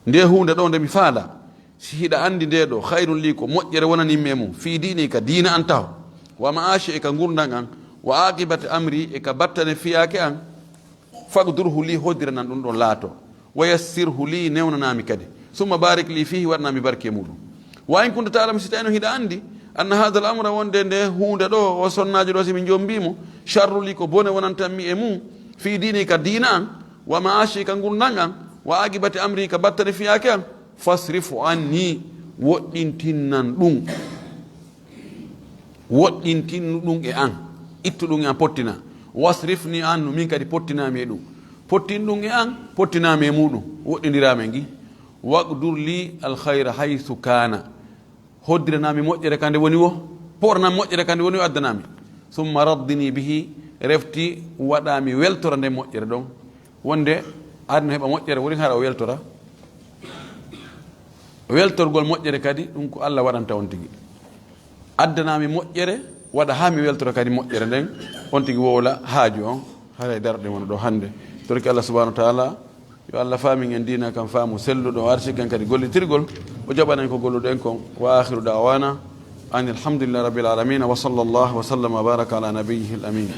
Nde huunde ɗo nde mi faala, si hiɗa anndi nde ɗo, khayrun li, ko moƴƴere wonanimmi e mum, fi diini, ka diina an taho, wa ma'ashi, e ka ngurndan an, wa aqibati amri, e ka battane fiyaake an, faqdurhu li, hoddiranan ɗum ɗon laato, wa yassirhu li, newnanami kadi, summa barik li fihi, waɗanami barke muɗum. Wa in kunta ta'lamu, si tawino hiɗa anndi, anna hadha al amra, wonde nde huunde ɗo, o sonnaajo ɗo, si min jombi mo, sharru li, ko bone wonantanmi e mum, fi diini, ka diina an, wa ma'ashi, ka ngurndan an, wa aqibati amri, ka battane fiyaake an, fasrif anni, woɗɗintinnan ɗum. Woɗɗintinnu ɗum e an. Ittu ɗum e an, pottina. Wasrifni anhu, min kadi pottinami e ɗum. Pottin ɗum e an, pottinami e muɗum. Woɗɗindirami e ngi. Waqdur li al khayra haythu kana. Hoddiranami moƴƴere ka nde woni wo. Poranami moƴƴere ka nde woni wo, addanami. Summa raddini bihi, refti waɗami weltora nde moƴƴere ɗon. Wonde aduna heɓa moƴƴere, woni hara o weltora. Weltorgol moƴƴere kadi, ɗum ko Allah waɗanta on tigi. Addanami moƴƴere, waɗa haa mi weltora kadi moƴƴere nden, on tigi wowla haaju on, haray darɗe wona ɗo hannde. Torki Allah subhanahu wa ta'ala, yo Allah faamin en diina kan faamu selluɗo, o arsiken kadi gollitirgol, o jaɓanen ko golluɗen kon. Wa akhiru da'wana anil hamdulillahi rabbil alamin, wa sallallahu wa sallama wa baraka ala nabiyyihil amin.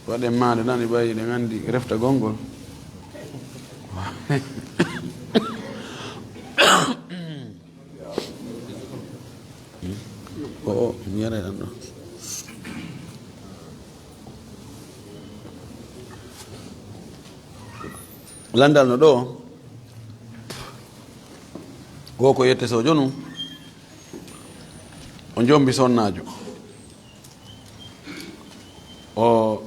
Waɗen maande nani ɓayi eɗen anndi reftagol ngol. O, o, mi yaray ɗan ɗo. Lanndal no ɗo, wo ko yette sojo nu, o jombi sonnaajo. O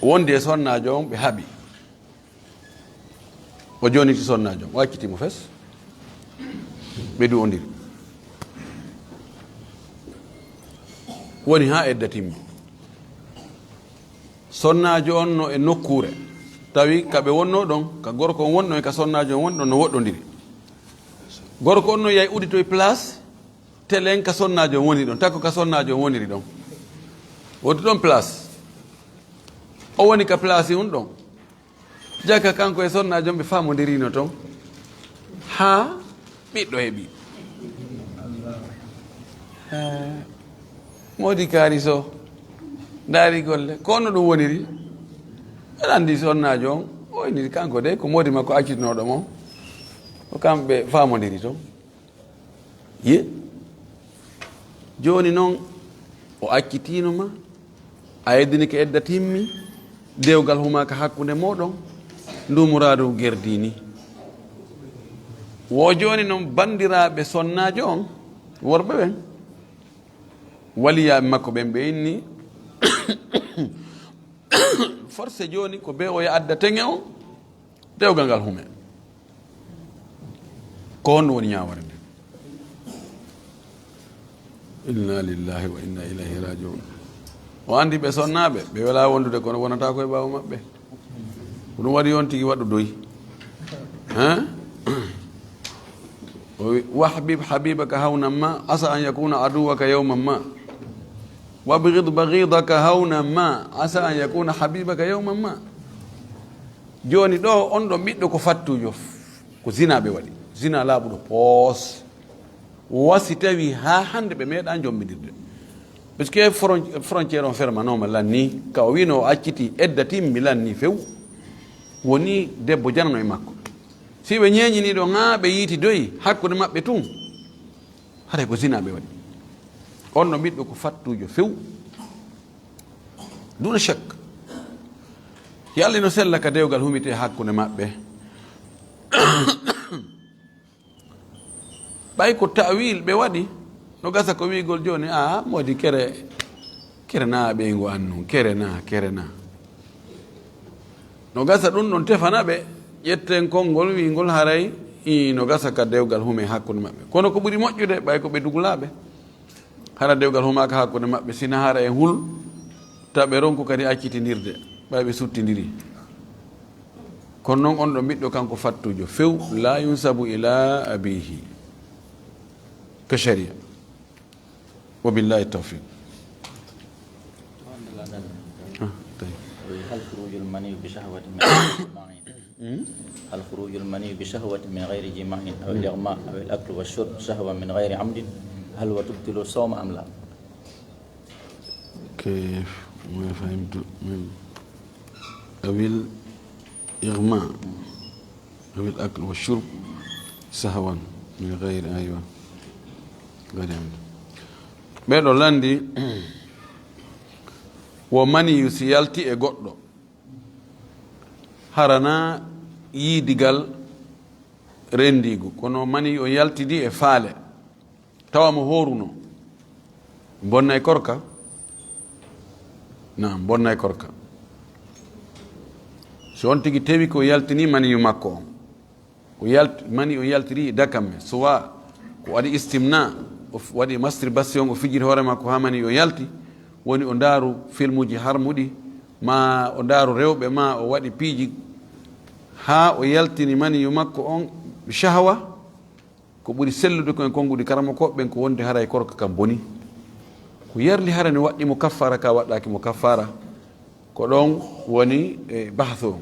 wondi e sonnaajo on, ɓe haɓi. O joniti sonnaajo on, o acciti mo fes. Ɓe du'ondiri. Woni haa edda timmi. Sonnaajo on no e nokkuure. Tawi ka ɓe wonno ɗon, ka gorko on wonno e ka sonnaajo on woni ɗon no woɗɗondiri. Gorko on no yahi uditoy place, telen ka sonnaajo on woni ɗon, takko ka sonnaajo on woniri ɗon. Wonti ɗon place. O woni ka place on ɗon. Jaka kanko e sonnaajo on ɓe faamondirino ton. Haa ɓiɗɗo heɓi. Eh, moodi kaari so ndaari golle. Ko no ɗum woniri? Aɗa anndi sonnaajo on, o iniri kanko de, ko moodi makko accitinooɗo mo. Ko kamɓe faamondiri ton. Ye? Jooni noon, o accitiino ma, a eddinike edda timmi, dewgal humaaka hakkunde mooɗon, ndu muraadu gerdini. Wo jooni noon, banndiraaɓe sonnaajo on, worɓe ɓen, waliyaaɓe makko ɓen, ɓe inni, forcé jooni ko be oya adda teŋe on, dewgal ngal hume. Ko honɗum woni ñaawore nden? Inna lillahi wa inna ilayhi rajiun. O anndi ɓe sonnaaɓe, ɓe welaa wondude, kono wonata ko e ɓaawo maɓɓe. Ko ɗum waɗi on tigi waɗu doy. Hein? O wi, "Wahbib habibaka hawnan ma, asa an yakuna aduwaka yawman ma. Wabghid baghidaka hawnan ma, asa an yakuna habibaka yawman ma." Jooni ɗo, on ɗo ɓiɗɗo ko fattuujo, ko zina ɓe waɗi. Zina laaɓuɗo poos. Wa si tawi haa hannde ɓe meeɗaa jombindirde. Parce que fron-, frontière on fermanooma lanni, ka o wiino o acciti edda timmi lanni few. Woni debbo janano e makko. Si ɓe ñeeñinii ɗo, ŋaa ɓe yiiti doyi hakkunde maɓɓe tun. Haray ko zina ɓe waɗi. On no ɓiɗɗo ko fattuujo few. Duna shak. Yalla no sella ka dewgal humite hakkunde maɓɓe. Ɓay ko ta'wil ɓe waɗi, no gasa ko wi'gol jooni, "Aa, moodi kere, kere naa ɓeyngu an nun, kere naa, kere naa." No gasa ɗum ɗon tefana ɓe, ƴetten konngol wi'ngol haray i no gasa ka dewgal hume hakkunde maɓɓe. Kono ko ɓuri moƴƴude, ɓay ko ɓe dugulaaɓe, hara dewgal humaaka hakkunde maɓɓe, sina hara en hul, ta ɓe ronku kadi accitindirde, ɓay ɓe suttindirii. Kono non on ɗon ɓiɗɗo kanko fattuujo, few, laa yunsabu ilaa abiihi ka shari'a. Wa billahi tawfiq. Ah, tayyib. هل خروج المني بشهوة من غير جماع، هل خروج المني بشهوة من غير جماع أو الإغماء أو الأكل والشرب شهوة من غير عمد، هل هو تبطل الصوم أم لا؟ كيف؟ ما فهمت من أو الإغماء أو الأكل والشرب سهوا من غير، أيوة، غير عمد. Ɓeɗo landi wo maniyu si yalti e goɗɗo, harana yiidigal rendiigu, kono maniyu o yaltidi e faale, tawa mo hooruno, bonnay korka? Naam, bonnay korka. So on tigi tewi ko yaltini maniyu makko on, o yalt-, mani o yaltiri e dakamme, soit ko waɗi istimna, o f-, waɗi masturbation, o fijiri hoore makko haa mani o yalti, woni o ndaaru filmuji harmuɗi, ma o ndaaru rewɓe, ma o waɗi piiji haa o yaltini maniyu makko on shahwa, ko ɓuri sellude ko en konnguɗi karamokooɓe ɓen ko wonde haray korka kan boni. Ko yarli hara ne waɗɗi mo kaffaara ka waɗɗaaki mo kaffaara. Ko ɗon woni, e, bahthu on.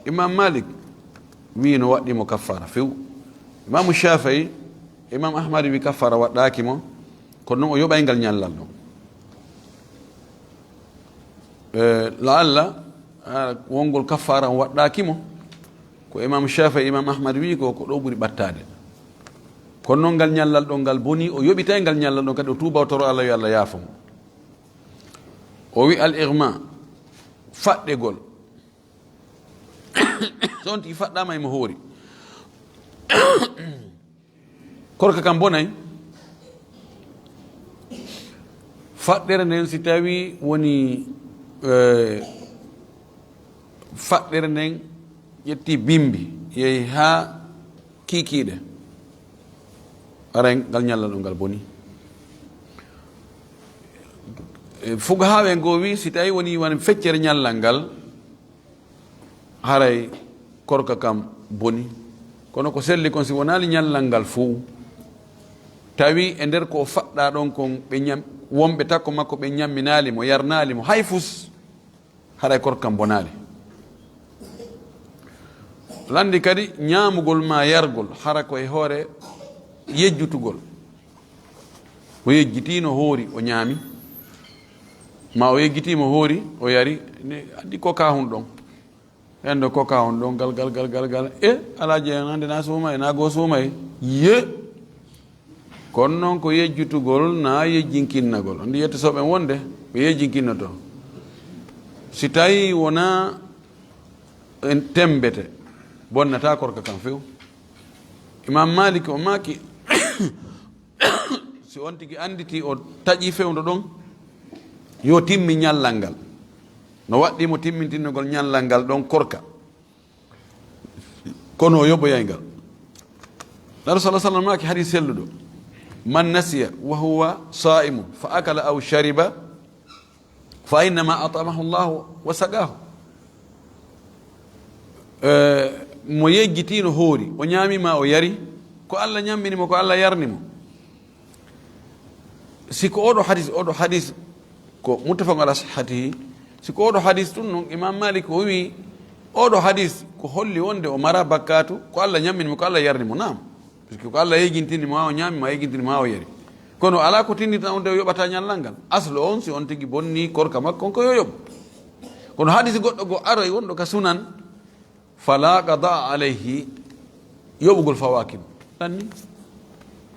Imam Malik wi no waɗɗi mo kaffaara few. Imamu Shafi'i, Imam Ahmad wi kaffaara waɗɗaaki mo, kono non o yoɓay ngal ñallal ɗon. E, la'alla, a, wongol kaffaara on waɗɗaaki mo, ko Imam Shafi'i, Imam Ahmad wi ko, ko ɗo ɓuri ɓattaade. Kono non ngal ñallal ɗon ngal boni, o yoɓitay ngal ñallal ɗon kadi o tuuba o toro Allah yo Allah yaafo mo. O wi al-ighma, faɗɗegol. So on tigi faɗɗaama emo hoori. Korka kan bonay. Faɗɗere nden si tawi woni, eh, faɗɗere nden ƴetti bimbi, yehi haa kiikiiɗe. Aray ngal ñallal ɗon ngal boni. E, fugahaaɓe ngo wi, si tawi woni won feccere ñallal ngal, haray korka kam boni. Kono ko selli kon, si wonaali ñallal ngal fow, tawi e nder ko o faɗɗaa ɗon kon, ɓe ñam-, wonɓe takko makko ɓe ñamminaali mo, yarnaali mo, hay fus, haray korka kan bonaali. Lanndi kadi ñaamugol maa yargol, hara ko e hoore yejjutugol. O yejjitiino hoori, o ñaami, maa o yejjitiima hoori, o yari, ne addi koka hun ɗon. Hendo koka on ɗon gal, gal, gal, gal, gal. E, Alaaji en hannde na suuma e, na goo suuma e. Ye! Kono noon ko yejjutugol na yejjinkinnagol. Anndi yetto soɓen wonde ɓe yejjinkinnoto. Si tawi wona en temmbete, bonnata korka kan few. Imam Malik o maaki, si on tigi annditi o taƴi fewndo ɗon, yo timmi ñallal ngal. No waɗɗi mo timmintinnogol ñallal ngal ɗon korka. Kono o yoɓoyay ngal. Nabi sallallahu alaihi wasallam maaki hadis selluɗo, "Man nasiya wa huwa sa'imun fa akala aw shariba fa innama at'amahu Allahu wa saqahu." Eh, mo yejjitino hoori, o ñaami ma o yari, ko Allah ñammini mo, ko Allah yarni mo. Si ko oɗo hadis, oɗo hadis ko muttafaqun ala sihhatihi. Si ko oɗo hadis tun non, Imam Malik o wi, oɗo hadis ko holli wonde o mara bakkatu, ko Allah ñammini mo, ko Allah yarni mo, naam. Parce que ko Allah yejintini mo, haa o ñaami, ma yejintini mo, haa o yari. Kono ala ko tindita on de o yoɓata ñallal ngal. Aslo on, si on tigi bonni korka makko on, ko yo yoɓ. Kono hadis goɗɗo go aroy wonɗo ka sunan, fala qada alayhi, yoɓugol fawaaki mo. Anni?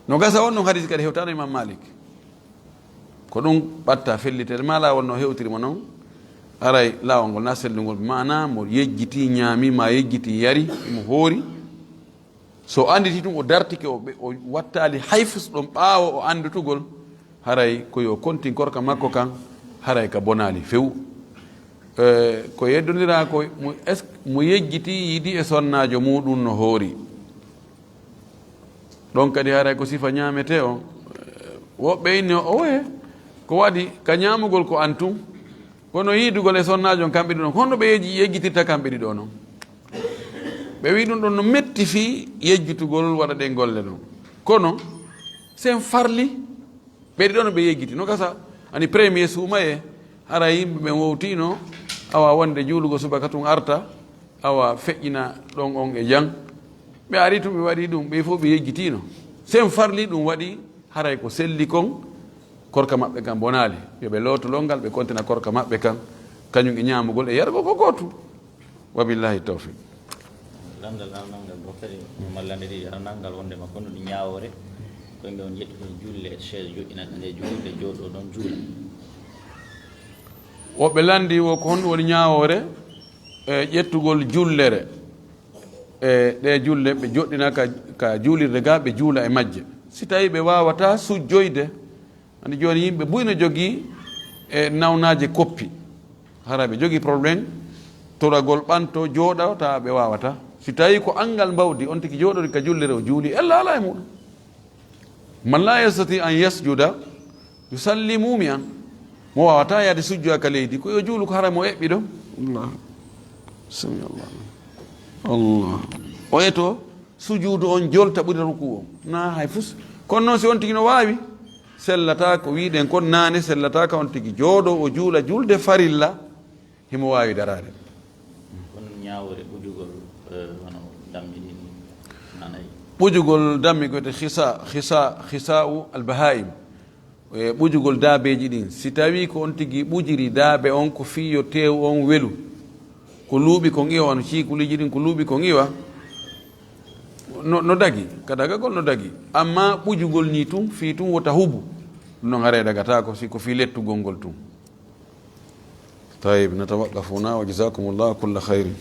No gasa on non hadis kadi hewtano Imam Malik. Ko ɗum ɓatta fellitere, ma laawol no hewtiri mo non. Aray laawol ngol na sellungol. Maana mo yejjiti ñaami, ma yejjiti yari, mo hoori. So annditi ɗum o dartike, o ɓe-, o wattaali hay fus ɗon ɓaawo o anndutugol, haray ko yo kontin korka makko kan, haray ka bonaali few. Eh, ko yeddondiraa ko mo, es-, mo yejjiti yiidi e sonnaajo muuɗum no hoori. Ɗon kadi haray ko sifa ñaametee on. Eh, woɓɓe inni o, owe, ko waɗi ka ñaamugol ko an tun. Kono yiidugol e sonnaajo on kamɓe ɗiɗo on, honno ɓe yejji-, yejjitirta kamɓe ɗiɗo non? Ɓe wi'i ɗum ɗon no metti fii yejjitugol waɗa ɗen golle ɗon. Kono, sen farli, ɓe ɗiɗo no ɓe yejjiti. No gasa, ani premier suumayee, hara yimɓe ɓen wowtiino, awa wonde juulugo subaka tun arta, awa feƴƴina ɗon on e jam. Ɓe ari tun ɓe waɗi ɗum, ɓe fof ɓe yejjitiino. Sen farli ɗum waɗi, haray ko selli kon, korka maɓɓe kan bonaali. Yo ɓe looto longal, ɓe kontina korka maɓɓe kan, kañum e ñaamugol e yarugol ko gootum. Wa billahi tawfiq. Lanndal aranal ngal ɗo kadi, malla nde ɗiɗi aranal ngal wonde ma kono ɗi ñaawoore, ko yimɓe on ƴettugol julle e chaise joɗɗinanɗe nde juulde jooɗo ɗon juula. Woɓɓe lanndi wo ko honɗum woni ñaawoore, e ƴettugol jullere, e ɗe julle ɓe joɗɗina ka, ka juulirde ga ɓe juula e majje. Si tawi ɓe waawata sujjoyde, Andi jooni yimɓe buy no jogii e nawnaaje koppi. Hara ɓe jogii problème, toragol ɓanto, jooɗa, tawa ɓe waawata. Si tawii ko anngal mbawdi, on tigi jooɗori ka jullere o juuli, ella alaa e muɗum. Man la yastati an yasjuda, yusalli mumi'an. Mo waawata yaade sujjoya ka leydi, ko yo juulu ko hara mo eɓɓi ɗon. Allah. Sami Allah. Allah. O eto sujuudu on jolta ɓuri ruku on. Na hay fus. Kono noon si on tigi no waawi, sellata ko wiiɗen kon naane, sellata ka on tigi jooɗo o juula julde farilla, himo waawi daraade. Kono ñaawore ɓujugol, eh, wano dammi ɗin nanay. Ɓujugol dammi ko wiyete khisa, khisa, khisa'u al-baha'im. E ɓujugol daabeeji ɗin. Si tawii ko on tigi ɓujiri daabe on ko fii yo teewu on welu, ko luuɓi kon iwa, wano ciikuliiji ɗin, ko luuɓi kon iwa, no, no dagi, ka dagagol no dagi. Amma ɓujugol nii tun, fii tun wota hubu, ɗum non haray dagataako, si ko fii lettugol ngol tun. Tayyib, natawaqqafu huna wa jazakumullahu kulla khairin.